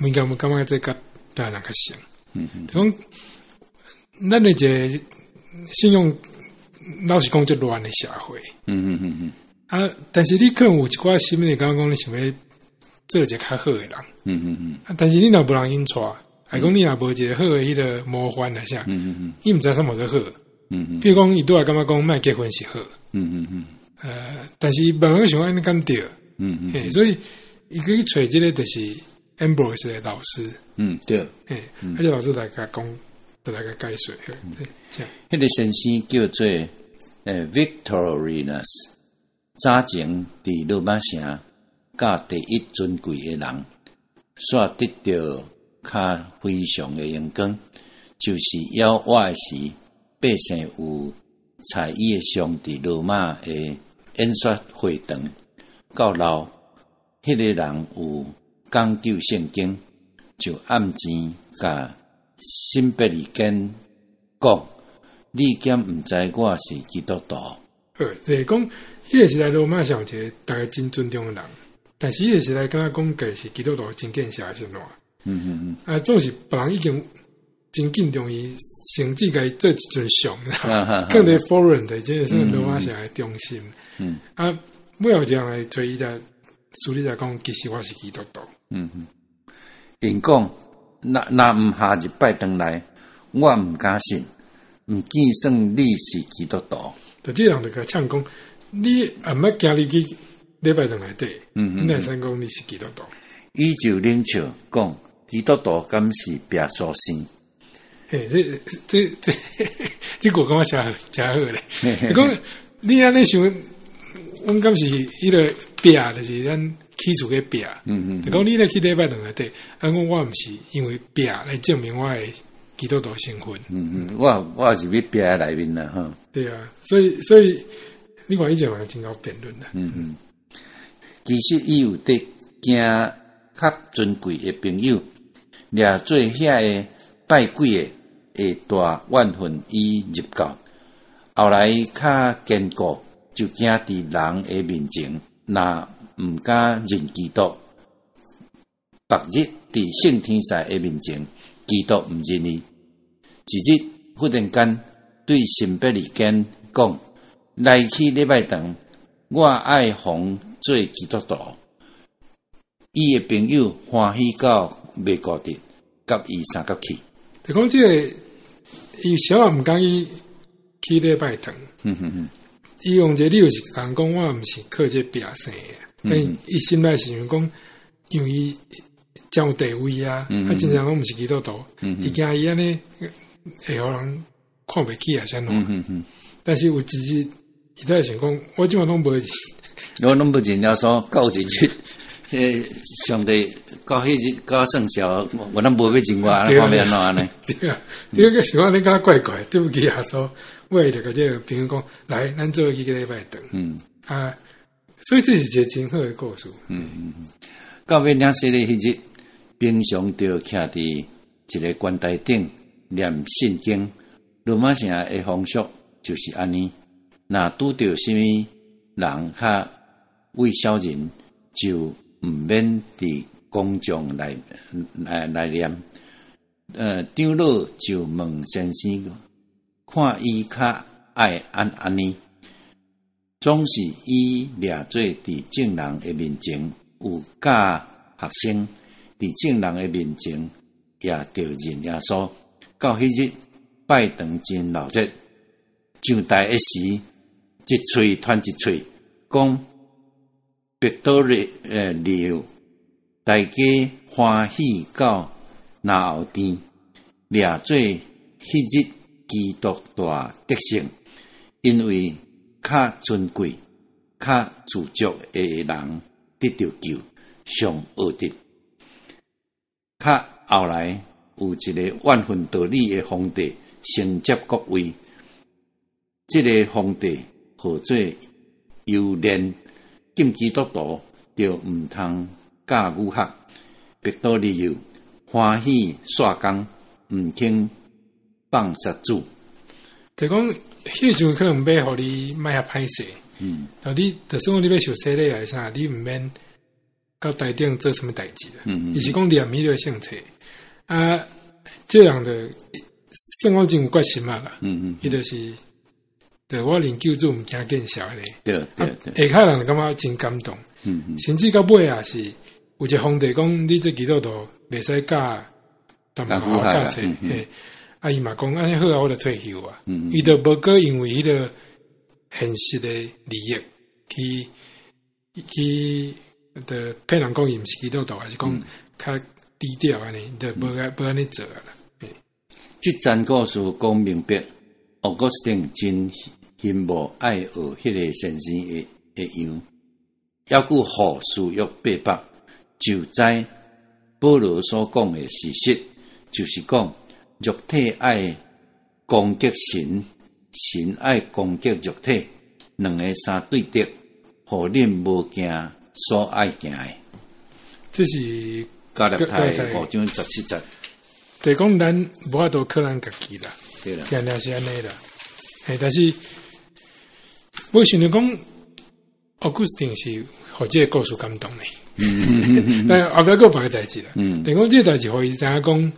物件有感覺這佮台灣人較像。就講咱的一个信仰，老實講，足亂的社會。啊！但是你可能有一寡心，你感覺講你想欲做一个較好的人。啊，但是你若無人𪜶帶，還講你若無一个好的彼个模範來啥，伊毋知啥物做好。比如講，伊拄仔感覺講莫結婚是好。但是慢慢想按呢敢對。嘿，所以伊去揣這个就是 Ambrose 的老師。對。嘿，啊，這老師來共講，就來共解說。對，這樣。彼个先生叫做Victorinus。早前佇羅馬城，佮第一尊貴的人，煞得著較非常的榮光，就是枵活的時，百姓有採伊的像佇羅馬的演說會場，到老，彼个人有講究聖經，就暗錢共聖伯利堅講：你敢毋知我是基督徒？好，就是講。彼个時代羅馬上有一个逐家真尊重的人，但是彼个時代敢若講家是基督徒真見識是按怎？啊，總是別人已經真敬重伊，甚至共伊做一尊像，放佇 Forum 的，這個是羅馬城的中心。啊，尾後一人來揣伊來，私底下講，其實我是基督徒。𪜶講，若若毋下日拜轉來，我毋敢信，毋見算你是基督徒。就這人就共嗆講。你也毋捌行入去禮拜堂內底，你會使講你是基督徒。伊就冷笑講，基督徒敢是壁所生？嘿，這這這這句感覺誠誠好咧。伊講你按呢想，阮敢是彼个壁，就是咱起厝个壁。就講你咧去禮拜堂內底，啊，講我毋是因為壁來證明我的基督徒身份。嗯，我是佇壁內面啦，吼。對啊，所以你看以前嘛真𠢕辯論啦。其實伊有佇驚較尊貴的朋友，掠做遐个拜鬼的，會大怨恨伊入教。後來較堅固，就驚佇人的面前，若毋敢認基督。別日佇聖天使的面前，基督毋認伊。一日忽然間對新伯利堅講：來去禮拜堂，我愛予做基督徒。伊的朋友歡喜到袂顧得，佮伊相佮去。就講這个，伊小可毋敢去禮拜堂。伊用這個理由是講講我毋是靠這壁生的，但伊心內是想講，因為伊真有地位啊，啊，真正攏毋是基督徒，伊驚伊按呢會予人看袂起啊，啥物。但是有一日，伊才會想講，我這擺攏無認，我攏無認耶穌，到有一日，上帝到彼日到算數，我攏無欲認我，看欲按怎按呢？對啊，你個想講你感覺怪怪，對不起耶穌，我伊就共這个朋友講，來，咱做伙去禮拜堂。啊，所以這是一個真好的故事。到尾領洗禮彼日，平常就徛佇一个關台頂念聖經。羅馬城的風俗就是按呢，若拄著啥物人較畏小人，就毋免佇公眾來念。長老就問先生，看伊較愛按呢，總是伊掠做佇眾人的面前有教學生，佇眾人的面前也著認耶穌。到彼日拜堂真鬧熱，上台的時，一喙傳一喙，講伯多祿理由，大家歡喜到嚨喉甜，掠做彼日基督大得勝，因為較尊貴、較自足的人得著救，上惡得。較後來有一个怨恨道理的皇帝承接國位，這个皇帝號做猶連，禁基督徒就毋通教女學，伯多祿又歡喜煞工，毋肯放殺主。就講，彼個時陣可能欲予你莫遐歹勢。但你就算講你欲受洗禮還是啥，你毋免到台頂做啥物代誌啦。伊是講念彼个聖冊。啊，這人就算講真有決心啊啦。伊就是，就我認救主毋驚見笑按呢。下跤人就感覺真感動。甚至到尾也是有一個皇帝講，你這基督徒袂使教淡薄教冊，嘿，啊伊嘛講按呢好啊，我就退休啊。伊就無閣因為彼个現實的利益去就騙人講伊毋是基督徒，還是講較低調按呢，就無按呢做啊。這層故事講明白，奧古斯丁真羨慕愛學彼个先生的樣，猶閣予私欲八百，就知保羅所講的事實，就是講肉體愛攻擊神，神愛攻擊肉體，兩个相對敵，予恁無行所愛行的。這是加拉太5章17節。就講咱無法度靠咱家己啦，對啦，定定是按呢啦。嘿，但是我想著講，奧古斯丁是予這个故事感動的。但後壁閣有別个代誌啦。就講這个代誌，予伊知影講，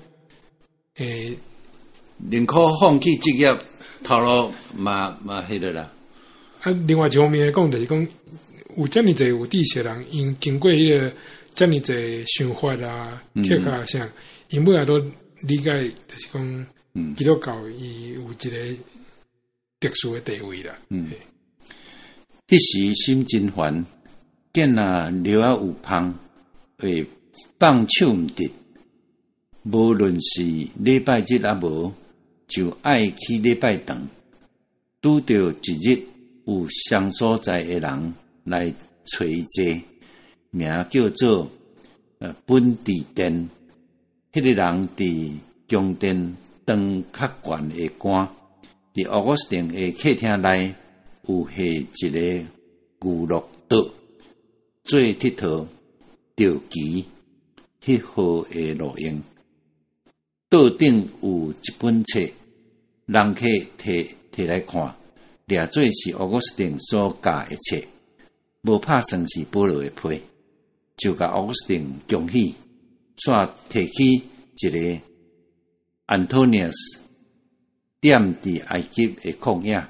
寧可放棄職業，頭路嘛彼个啦。啊，另外一方面來講，就是講有遮爾濟有知識人，𪜶經過彼个遮爾濟想法啊、策劃啥，𪜶尾仔都理解，就是講基督教伊有一个特殊的地位啦。彼時心真煩，見若尿仔有芳，會放手毋得。無論是禮拜日抑無，就愛去禮拜堂。拄著一日有相所在的人來揣伊坐，名叫做本地殿。彼個人佇宮殿當較懸的官，佇奧古斯丁的客廳內有下一個牛鹿桌做𨑨迌，著棋彼號的路用。桌頂有一本冊，人客提提來看，掠做是奧古斯丁所教的冊，無拍算是保羅的批，就共奧古斯丁恭喜，煞提起一个安東尼斯踮佇埃及的曠野，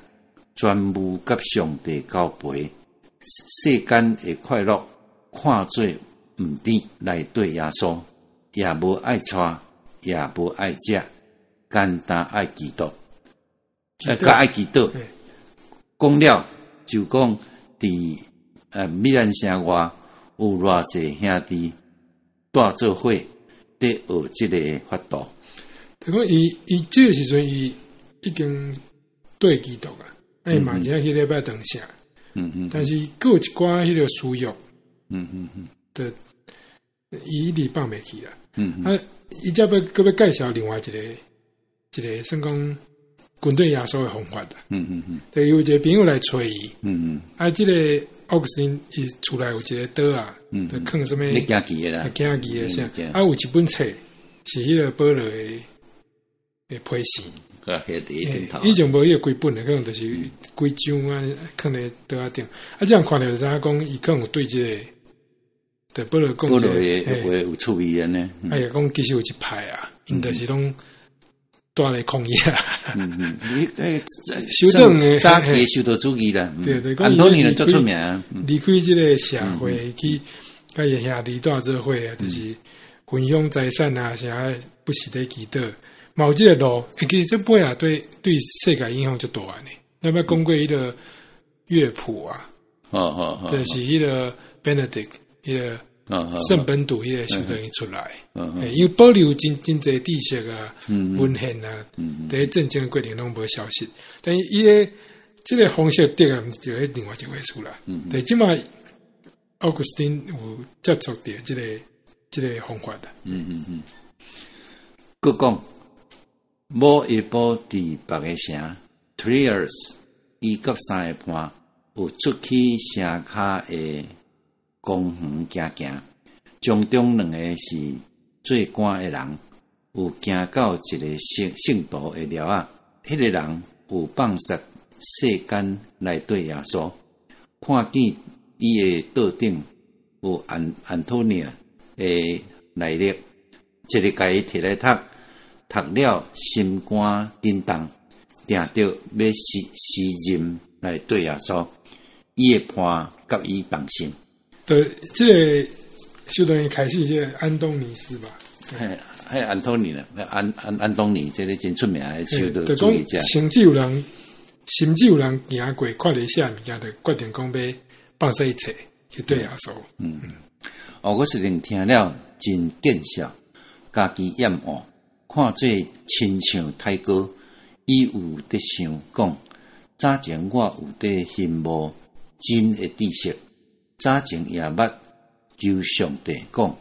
專務佮上帝交陪，世間的快樂看做毋值來對耶穌，也無愛娶，也無愛食，簡單愛基督，佮愛祈禱。講了就講，佇米蘭城外有偌濟兄弟蹛做伙，佇學這个法度。就講伊伊這个時陣，伊已經對基督啊，伊嘛真正去禮拜堂聖。但是閣有一寡彼个私欲，就伊一直放袂去啦。啊，伊才欲閣欲介紹另外一个一个算講跟隨耶穌的方法啦。就有一个朋友來揣伊。啊，這个奧古斯丁伊厝內有一个桌仔，就囥啥物？咧行棋的啦。行棋的啥？啊，有一本冊是彼个保羅的的批信。以前無彼个規本的，可能就是幾張啊，囥佇桌仔頂。啊，這樣看著就知影講，伊可能有對這个，對保羅講保羅的話有趣味按呢。啊，伊講其實有一派啊，𪜶就是攏蹛咧曠野。你修道的早期的修道主義啦。對對，安東尼足出名。離開這个社會去，佮伊兄弟蹛做伙啊，就是分享財產啊，啥不時咧祈禱。嘛有這个路，欸，其實這尾啊，對對世界影響足大呢。你捌講過彼个樂譜啊？就是彼个 Benedict，彼个聖本篤彼个修道院出來，因為保留真真濟知識啊、文獻啊，佇戰爭過程攏無消失。但是伊个這个方式對啊，就彼另外一回事啦。但這擺奧古斯丁有接觸著這个這个方法啦。閣講，某下晡佇別个城 Triers，伊佮三个伴有出去城跤的公園行行，當中兩個是做官的人，有行到一个聖聖徒的寮仔，彼个人有放殺世間來對耶穌，看見伊的桌頂有安安東尼的來歷，一个共伊提來讀，讀了心肝震動，定著欲施施浸來對耶穌，伊的伴佮伊同心。對，這个修道院開始這个安東尼斯吧？嘿，彼安東尼啦，安安安東尼，這个真出名的修道主義者。甚至有人，甚至有人行過看著寫物件，就決定講欲放捨一切去對耶穌。哦，我是聽了真見笑，家己厭惡，看做親像太高，伊有佇想講，早前我有佇羨慕真的知識。早前也捌求上帝講，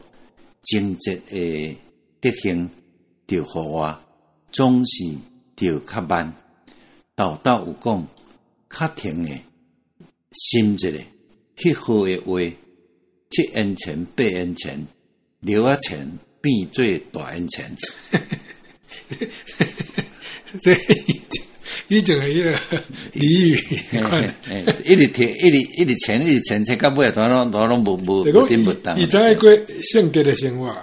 貞潔的德行著予我，總是著較慢。豆豆有講，較停的，心一下，彼號的話，七煙錢八煙錢，寮仔錢變做大煙錢。這以前的彼个俚語款，一直提，一直一直錢，一直錢，錢到尾都攏都攏無無無頂無動。伊知影過聖潔的生活，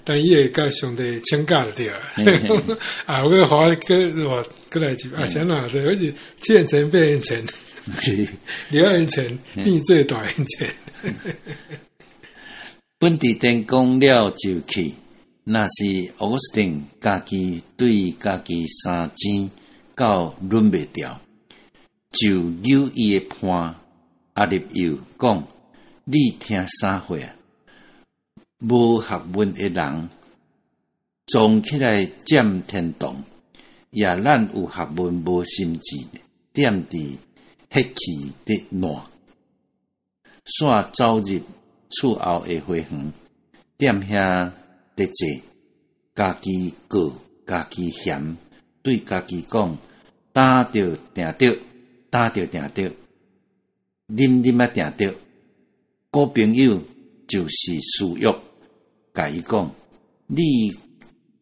但伊會佮上帝請假就對了。啊，我閣予閣我閣來一啊，啥啦？就好似七煙錢八煙錢，寮仔錢變做大煙錢。本地電講了就去，若是奧古斯丁家己對家己三錢到忍袂牢，就揪伊的伴阿立幼講：你聽啥貨啊？無學問的人，撞起來佔天堂，也咱有學問無心智，踮佇血氣佇爛，煞走入厝後的花園，踮遐佇坐，家己過，家己嫌，對家己講，焦著定著，焦著定著，啉啉啊定著。好朋友就是私欲，共伊講，你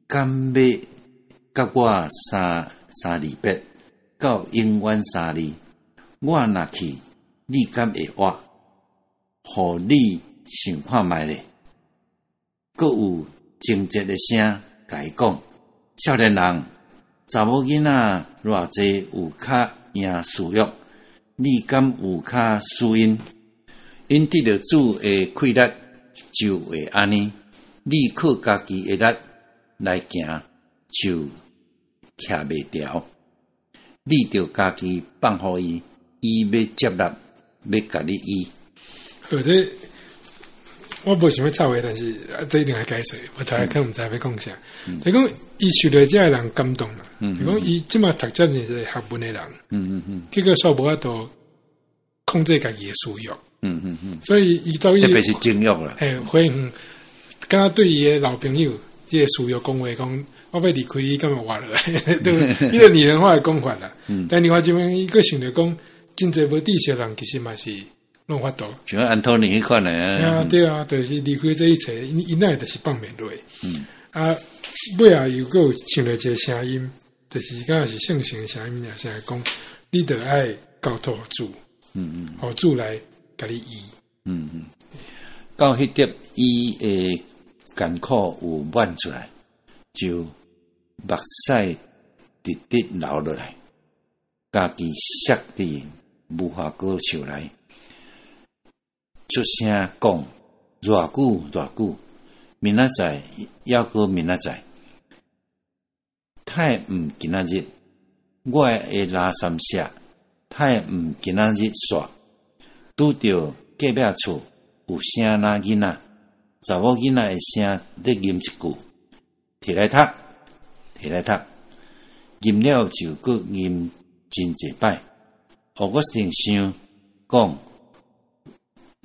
敢欲佮我相相離別，到永遠相離？我若去，你敢會活？予你想看覓咧？閣有情節的聲，共伊講：少年人，查某囡仔偌濟有較贏私欲，你敢有較輸𪜶？𪜶得著主的氣力，就會按呢。你靠家己的力來行，就徛袂牢。你著家己放予伊，伊欲接納，欲共你醫。好，這我無想欲插話，但是啊，這一定愛解釋，我頭可能毋知欲講啥。就講伊受著這个人感動啦，就講伊這馬讀遮爾濟學問的人，結果煞無法度控制家己的私欲。所以伊走去特別是情欲啦。嘿，花園，敢若對伊的老朋友，這个私欲講話講，我欲離開你，敢會活落來？對，彼個擬人化的講法啦。但另外一面，伊閣想著講，真濟無知識的人，其實嘛是攏有法度。像安東尼彼款的啊，對啊，就是離開這一切，𪜶𪜶那就是放袂落。啊，尾仔又閣有聽著一個聲音，就是敢若是聖神的聲音，也是講，你著愛交託予主，予主來共你醫。到彼粒伊的艱苦有滿出來，就目屎直直流落來，家己摔佇無花果樹內，出聲講：偌久偌久，明仔載猶閣明仔載，太毋今仔日，我的拉三舍，太毋今仔日煞，拄著隔壁厝有聲若囡仔，查某囡仔的聲咧吟一句，提來讀，提來讀，吟了就閣吟真濟擺。奧古斯丁想講，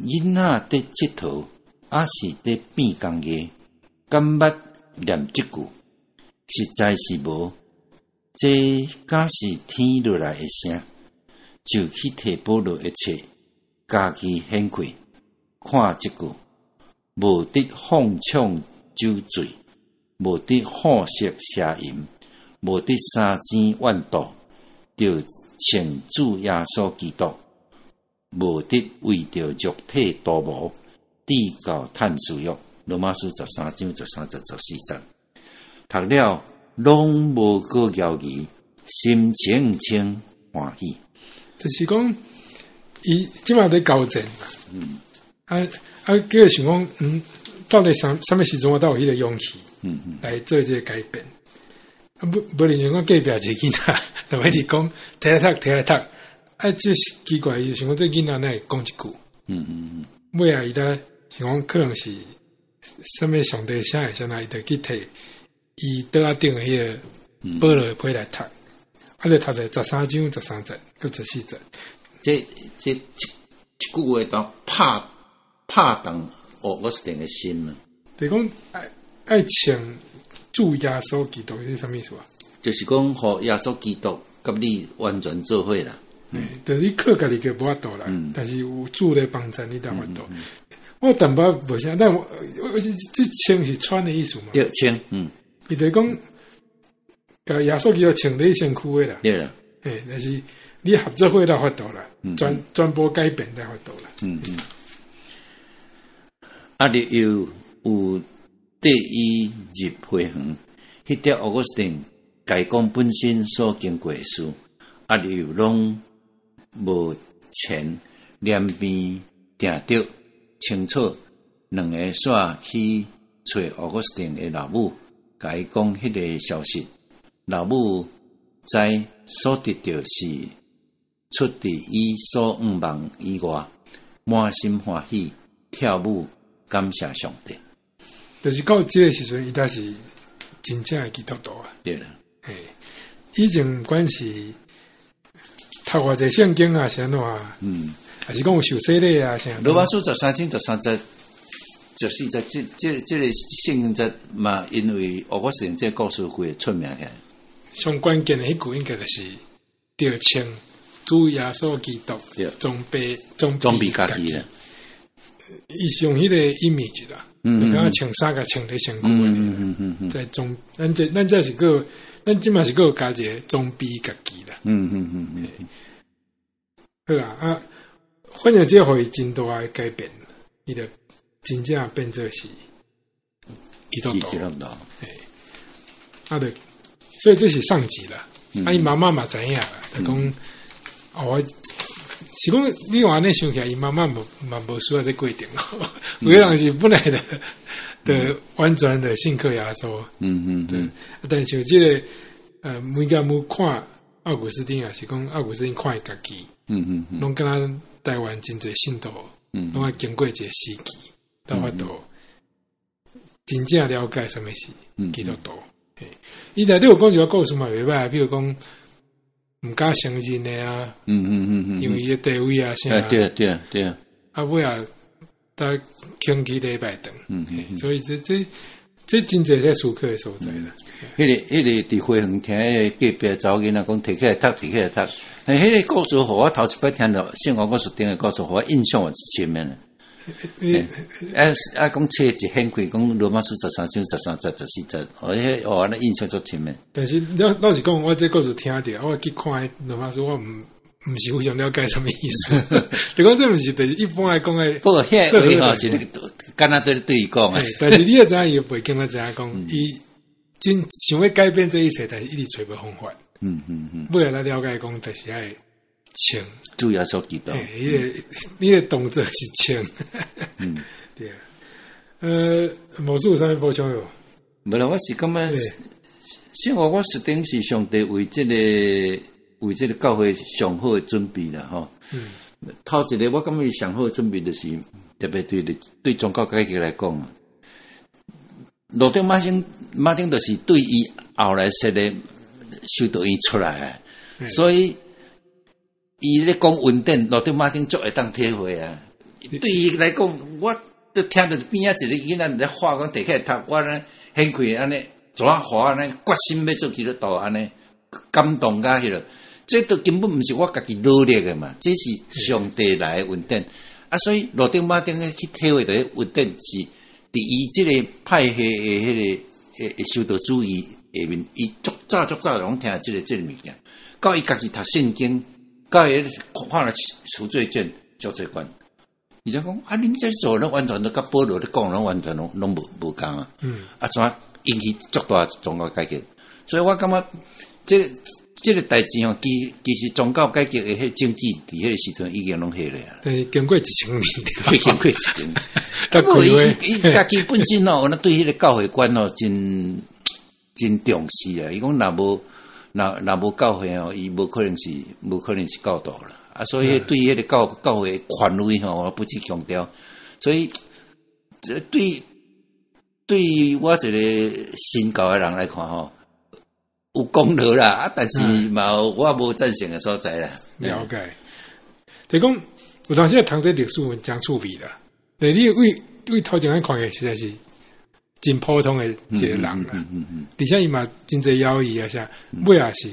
囡仔佇𨑨迌，抑是佇變工藝，敢捌念這句？實在是無，這敢是天落來的聲？就去提保羅的冊，家己掀開，看這句：無得放暢酒醉，無得好色邪淫，無得三更怨妒，著穿主耶穌基督，無得為著肉體圖謀，至到趁私欲。羅馬書13章13節14節，讀了攏無閣猶疑，心情清歡喜。就是講，伊這馬佇交戰嘛。啊啊，叫伊想講，到底啥啥物時陣我才有彼個勇氣，來做這個改變。啊，無無論講隔壁一個囡仔，就一直講，提來讀，提來讀。啊，這是奇怪，伊就想講這囡仔哪會講這句？尾仔伊才想講可能是啥物上帝聲會啥那，伊就去提伊桌仔頂的彼個保羅的批來讀，啊，就讀著13章13節，閣14節。這這這這句話當拍拍動奧古斯丁的心啊！就講愛愛穿主耶穌基督是啥物意思啊？就是講，予耶穌基督佮你完全做伙啦。嗯，就是你靠家己就無法度啦，但是有主咧幫助你才有法度。我淡薄無啥，但我我這穿是穿的意思嘛？對，穿，嗯。伊就講，共耶穌基督穿佇身軀的啦。對啦。欸，但是你合做伙才有法度啦，全全部改變才有法度啦。嗯嗯。啊，你又有綴伊入花園，彼粒奧古斯丁家講本身所經過的事，啊，你又攏無錢，連邊定著清楚，兩个煞去揣奧古斯丁的老母，共伊講彼个消息。老母知所得著是出佇伊所向望以外，滿心歡喜，跳舞感謝上帝。就是到這个時陣，伊才是真正的基督徒啊。對啦。嘿，以前毋管是讀偌濟聖經啊，是按怎啊？還是講有受洗禮啊？啥？羅馬書13章13節、14節，這個聖經節嘛，因為奧古斯丁這個故事會出名起來。上關鍵的彼句應該就是著穿主耶穌基督裝備裝備家己啦。伊是用彼個 image 啦，就感覺穿衫共穿佇身軀的，在裝，咱這是閣，咱這馬是閣有加一個裝備家己啦。好啊，啊，反正這予伊真大的改變，伊就真正變做是基督徒。基督徒。啊，就所以這是上集啦。啊，伊媽媽嘛知影啦，就講，哦，我是講你按呢想起來，伊媽媽無嘛無需要這過程。有的人是本來就就完全的信靠耶穌。對。但是這個梅加姆看奧古斯丁也是講奧古斯丁看伊家己。攏敢若台灣真濟信徒，攏愛經過一個時期，才有法度真正了解啥物是基督徒。伊內底有講一個故事嘛，袂歹，比如講毋敢承認的啊，因為伊的地位啊啥，對對對，啊尾仔才肯去禮拜堂，所以這真濟在思考的所在啦。彼個佇花園聽彼個隔壁查某囡仔講，提起來讀，提起來讀。彼個故事，予我頭一擺聽著聖奧古斯丁的故事，予我印象真深的。啊啊！講冊一掀開，講羅馬書13章13節14節，哦，彼哦，按呢印象足深的。但是老實講，我這故事聽著，我去看羅馬書，我毋是非常了解啥物意思。就講這毋是就是一般來講的。不過遐話吼是敢若對伊講的。但是你也知影伊的背景，我知影講，伊真想欲改變這一切，但是一直揣無方法。尾仔來了解講，就是愛穿主耶穌基督。彼個動作是穿。對啊。牧師有啥物補充無？無啦，我是感覺，聖奧古斯丁是上帝為這個教會上好的準備啦，吼。頭一個我感覺上好的準備就是特別對宗教改革來講，路德馬丁就是對伊後來設的修道院出來的，所以伊咧講恩典，路德馬丁足會當體會啊。對伊來講，我都聽著邊仔一個囡仔佇咧話講，提起來讀，我呢掀開按呢，怎啊話按呢，決心欲做基督徒按呢，感動甲彼個，這都根本毋是我家己努力的嘛，這是上帝來的恩典啊！所以路德馬丁去體會著彼恩典是佇伊這個派系的彼個修道主義下面，伊足早足早就攏聽這個物件，到伊家己讀聖經，到伊看了贖罪券、贖罪券，伊就講啊，恁這做攏完全都佮保羅咧講，攏完全攏無仝啊！啊，怎引起足大宗教改革？所以我感覺這個代誌吼，其實宗教改革的彼個政治，佇彼個時陣已經攏彼落啊。但是經過1000年，經過1000年。不過伊家己本身吼，那對彼個教會觀吼，真真重視啊！伊講若無教會吼，伊無可能是教徒啦。啊，所以對彼個教會權威吼，我不止強調。所以，這對我一個新教的人來看吼，有功勞啦，啊，但是嘛，我無贊成的所在啦。了解。就講有當時讀這歷史真趣味啦。但你對頭前看起來實在是真普通的一個人啦。而且伊嘛真濟猶豫啊啥，尾仔是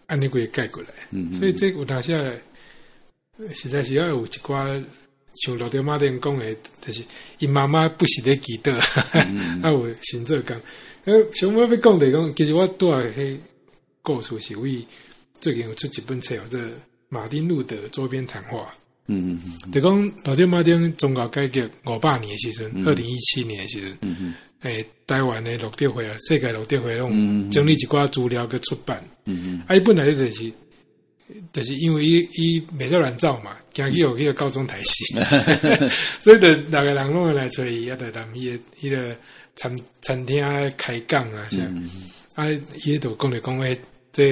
按呢規个改過來。所以這有當時實在是要有一寡像路德馬丁講的，就是伊媽媽不時咧祈禱，啊有神做工。想欲講就是講，其實我拄仔彼故事是為最近有出一本冊，叫做《馬丁路德周邊談話》。就講路德馬丁宗教改革500年的時陣，2017年的時陣，台灣的路德會啊，世界路德會攏整理一寡資料閣出版。啊，伊本來就是因為伊袂使亂走嘛，驚去予彼個教宗刣死，所以就逐个人攏會來揣伊，啊，就踮彼個餐廳開講啊啥，啊，伊就講咧講欸，這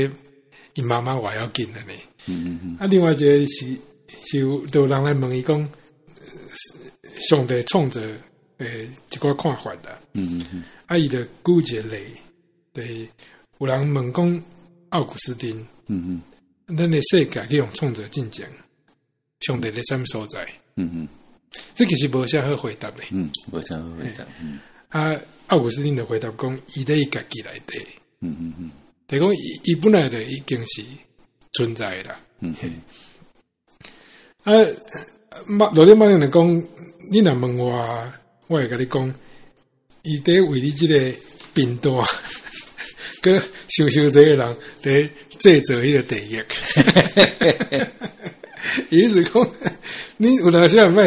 伊媽媽偌要緊按呢。啊，另外一個是有就有人來問伊講，上帝創造的一寡看法啦。啊，伊就舉一個例，就是有人問講奧古斯丁，咱的世界去予創造進前，上帝佇啥物所在？這其實無啥好回答的。嗯，無啥好回答。啊，奧古斯丁就回答講，伊佇伊家己內底。就講伊伊本來就已經是存在啦。啊，馬羅點馬丁就講，你若問我，我會共你講，伊佇為你這个貧惰，閣想傷濟个人佇製造彼个地獄。意思講，你有當時啊，莫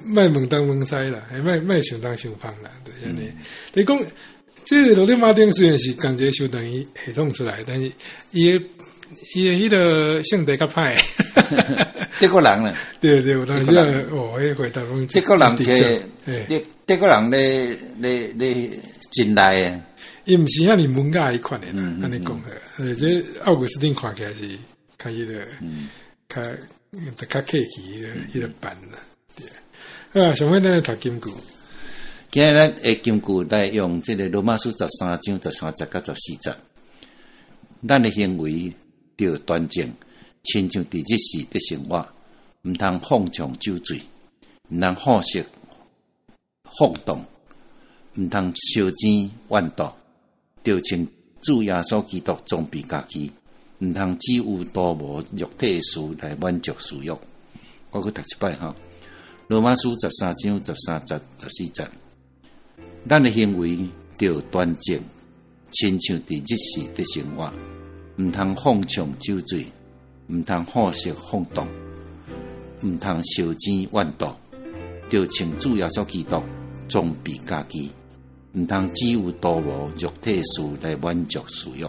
莫問東問西啦，莫莫想東想旁啦，就是按呢。就是講，這个羅點馬丁雖然是仝一个修道院系統出來，但是伊的伊的彼个性格較歹。德國人啦，對對，有當時啊，哦，彼回答攏德國人去，德國人咧咧咧真來啊！伊毋是遐爾文雅彼款的啦，按呢講好。這奧古斯丁看起來是較彼个，較就較客氣彼個版啦。對啊，上尾咱來讀金句。今日咱的金句來用這个羅馬書13章13節到14節，咱的行為著端正，親像佇日時佇生活，毋通放縱酒醉，毋通好色放蕩，毋通相爭怨妒，著穿主耶穌基督裝備家己，毋通只有圖謀肉體的事來滿足私欲。我閣讀一擺吼，羅馬書13章13節14節，咱的行為著端正，親像佇日時佇生活，毋通放縱酒醉，毋通好色放蕩，毋通相爭怨妒，著穿主耶穌基督裝備家己，毋通只有圖謀肉體事來滿足私欲。